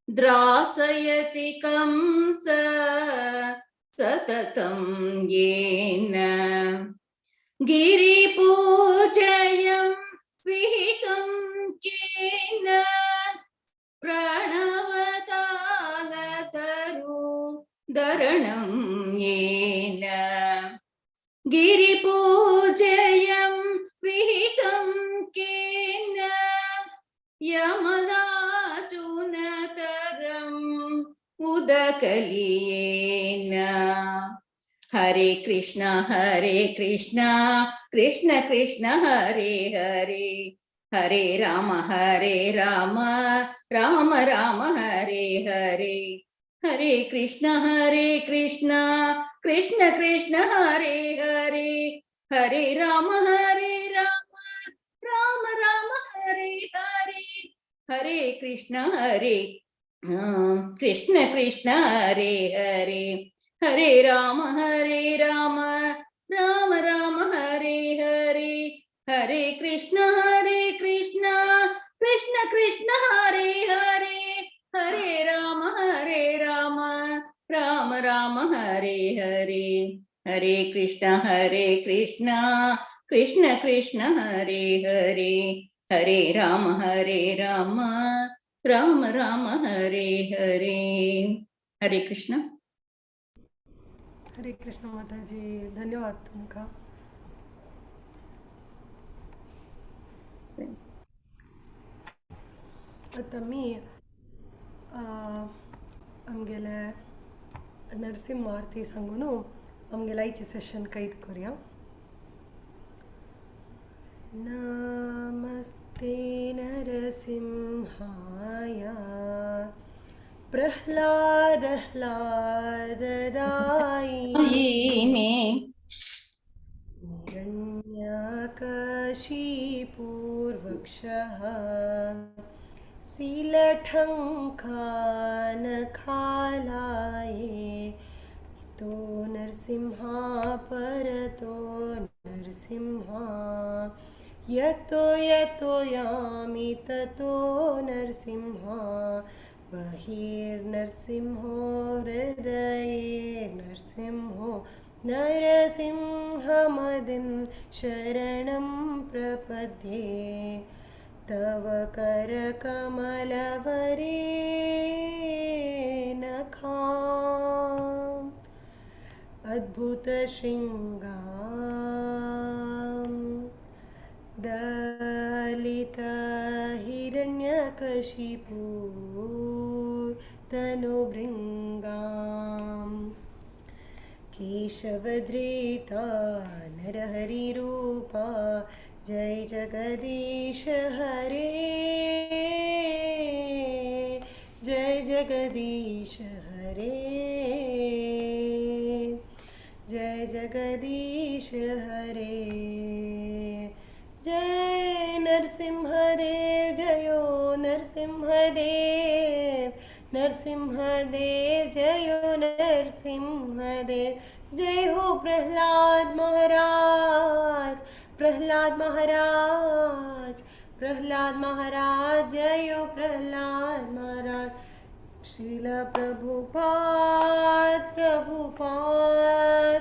द्रासयति कंस सततं येन. गिरिपूजयं विहितं केन प्रणवतालतरु दरणं येन. गिरिपूजयं विहितं केन यमलाचुनतरम् उदकलियेन. हरे कृष्ण कृष्ण कृष्ण हरे हरे, हरे राम राम राम हरे हरे. हरे कृष्ण कृष्ण कृष्ण हरे हरे, हरे राम राम राम हरे हरे. हरे कृष्ण हरे कृष्ण कृष्ण हरे हरे, हरे राम राम राम हरे हरे. हरे कृष्ण कृष्ण कृष्ण हरे हरे, हरे राम राम राम हरे हरे. हरे कृष्ण कृष्ण कृष्ण हरे हरे, हरे राम राम राम हरे हरे. हरे कृष्ण.
हरे कृष्ण माताजी, धन्यवाद तुमकां. आतां आमी आमगेले नरसिंह आरती सांगून आमगेले आयचें सेशन कैद करुया. नमस्ते नरसिंहाय प्रह्लाद ह्लाददायिने हिरण्यकशिपूर्वक्षः शिलठङ्कानखालाये तो नरसिंहा परतो नरसिंहा, यतो यतो यामि ततो नरसिंहा, बहिर्नरसिंहो हृदये नरसिंहो, नरसिंहमदिं शरणं प्रपद्ये। तव करकमलवरे नखाम् अद्भुतशृङ्गां दलितहिरण्यकशिपु तनुभृङ्गां केशवधृता नरहरिरूपा जय जगदीश हरे, जय जगदीश हरे, जय जगदीश हरे। जय नरसिंहदेव जयो नरसिंहदेव, नरसिंहदेव जयो नरसिंहदेव। जय हो प्रहलाद महाराज, प्रहलाद महाराज, प्रहलाद महाराज जयो प्रहलाद महाराज। श्रील प्रभुपाद प्रभुपाद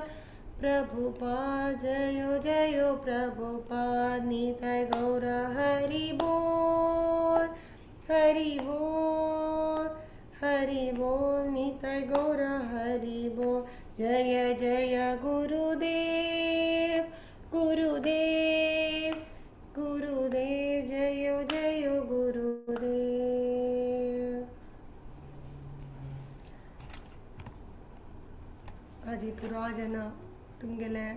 प्रभुपाद जयो जयो प्रभुपाद। निताय गौर हरि बोल हरि बोल हरि बोल, निताय गौर हरि बोल। जय जय गुरुदेव गुरुदेव गुरुदेव जयो जयो गुरुदेव। आजी पुरा जन तुमगेले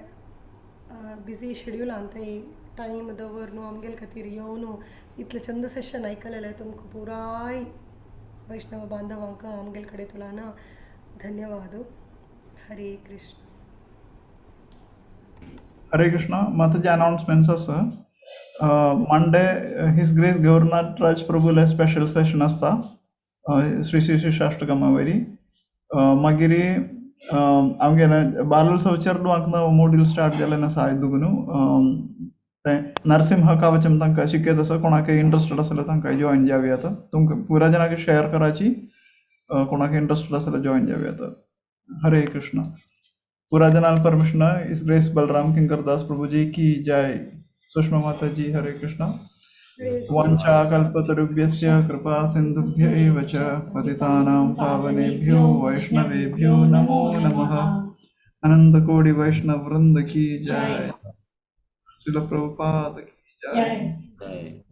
बिजी शेड्यूल अंतय टायम दवरनु आमगेले खातीर येवन इतले चंद सेशन आयकलेलें तुमकां पुराय वैष्णव बांधवांक आमगेले कडेन तुलाना धन्यवाद. हरे कृष्ण.
हरे कृष्ण. माताजी अनाउन्समेंट्स आसा. Monday his grace Gaurnath Raj प्रभुले special session आसता श्री श्री श्री शाष्टकमावरी. मागीर आमगेले बारल चेरडुवांक नवो मॉड्यूल स्टार्ट जालें आसा आयज दुगून. तें नरसिंह कवचम तांकां शिकयत आसा. कोणाक इंट्रस्टेड आसल्यार तांकां जॉयन जावया. आतां तुमकां पुरा जाणांक शेयर कराची, कोणाक इंट्रस्टेड आसल्यार जॉयन जावया. आतां हरे कृष्ण. पूरा जनाल परमिशन इस ग्रेस बलराम किंकर दास प्रभु जी की जय. सुषमा माता जी हरे कृष्ण. वाञ्छा कल्पतरुभ्यश्च कृपा सिन्धुभ्य एव च पतितानां पावनेभ्यो वैष्णवेभ्यो नमो नमः. अनंत कोटि वैष्णव वृंद की जय. श्रील प्रभुपाद की जय.
जय.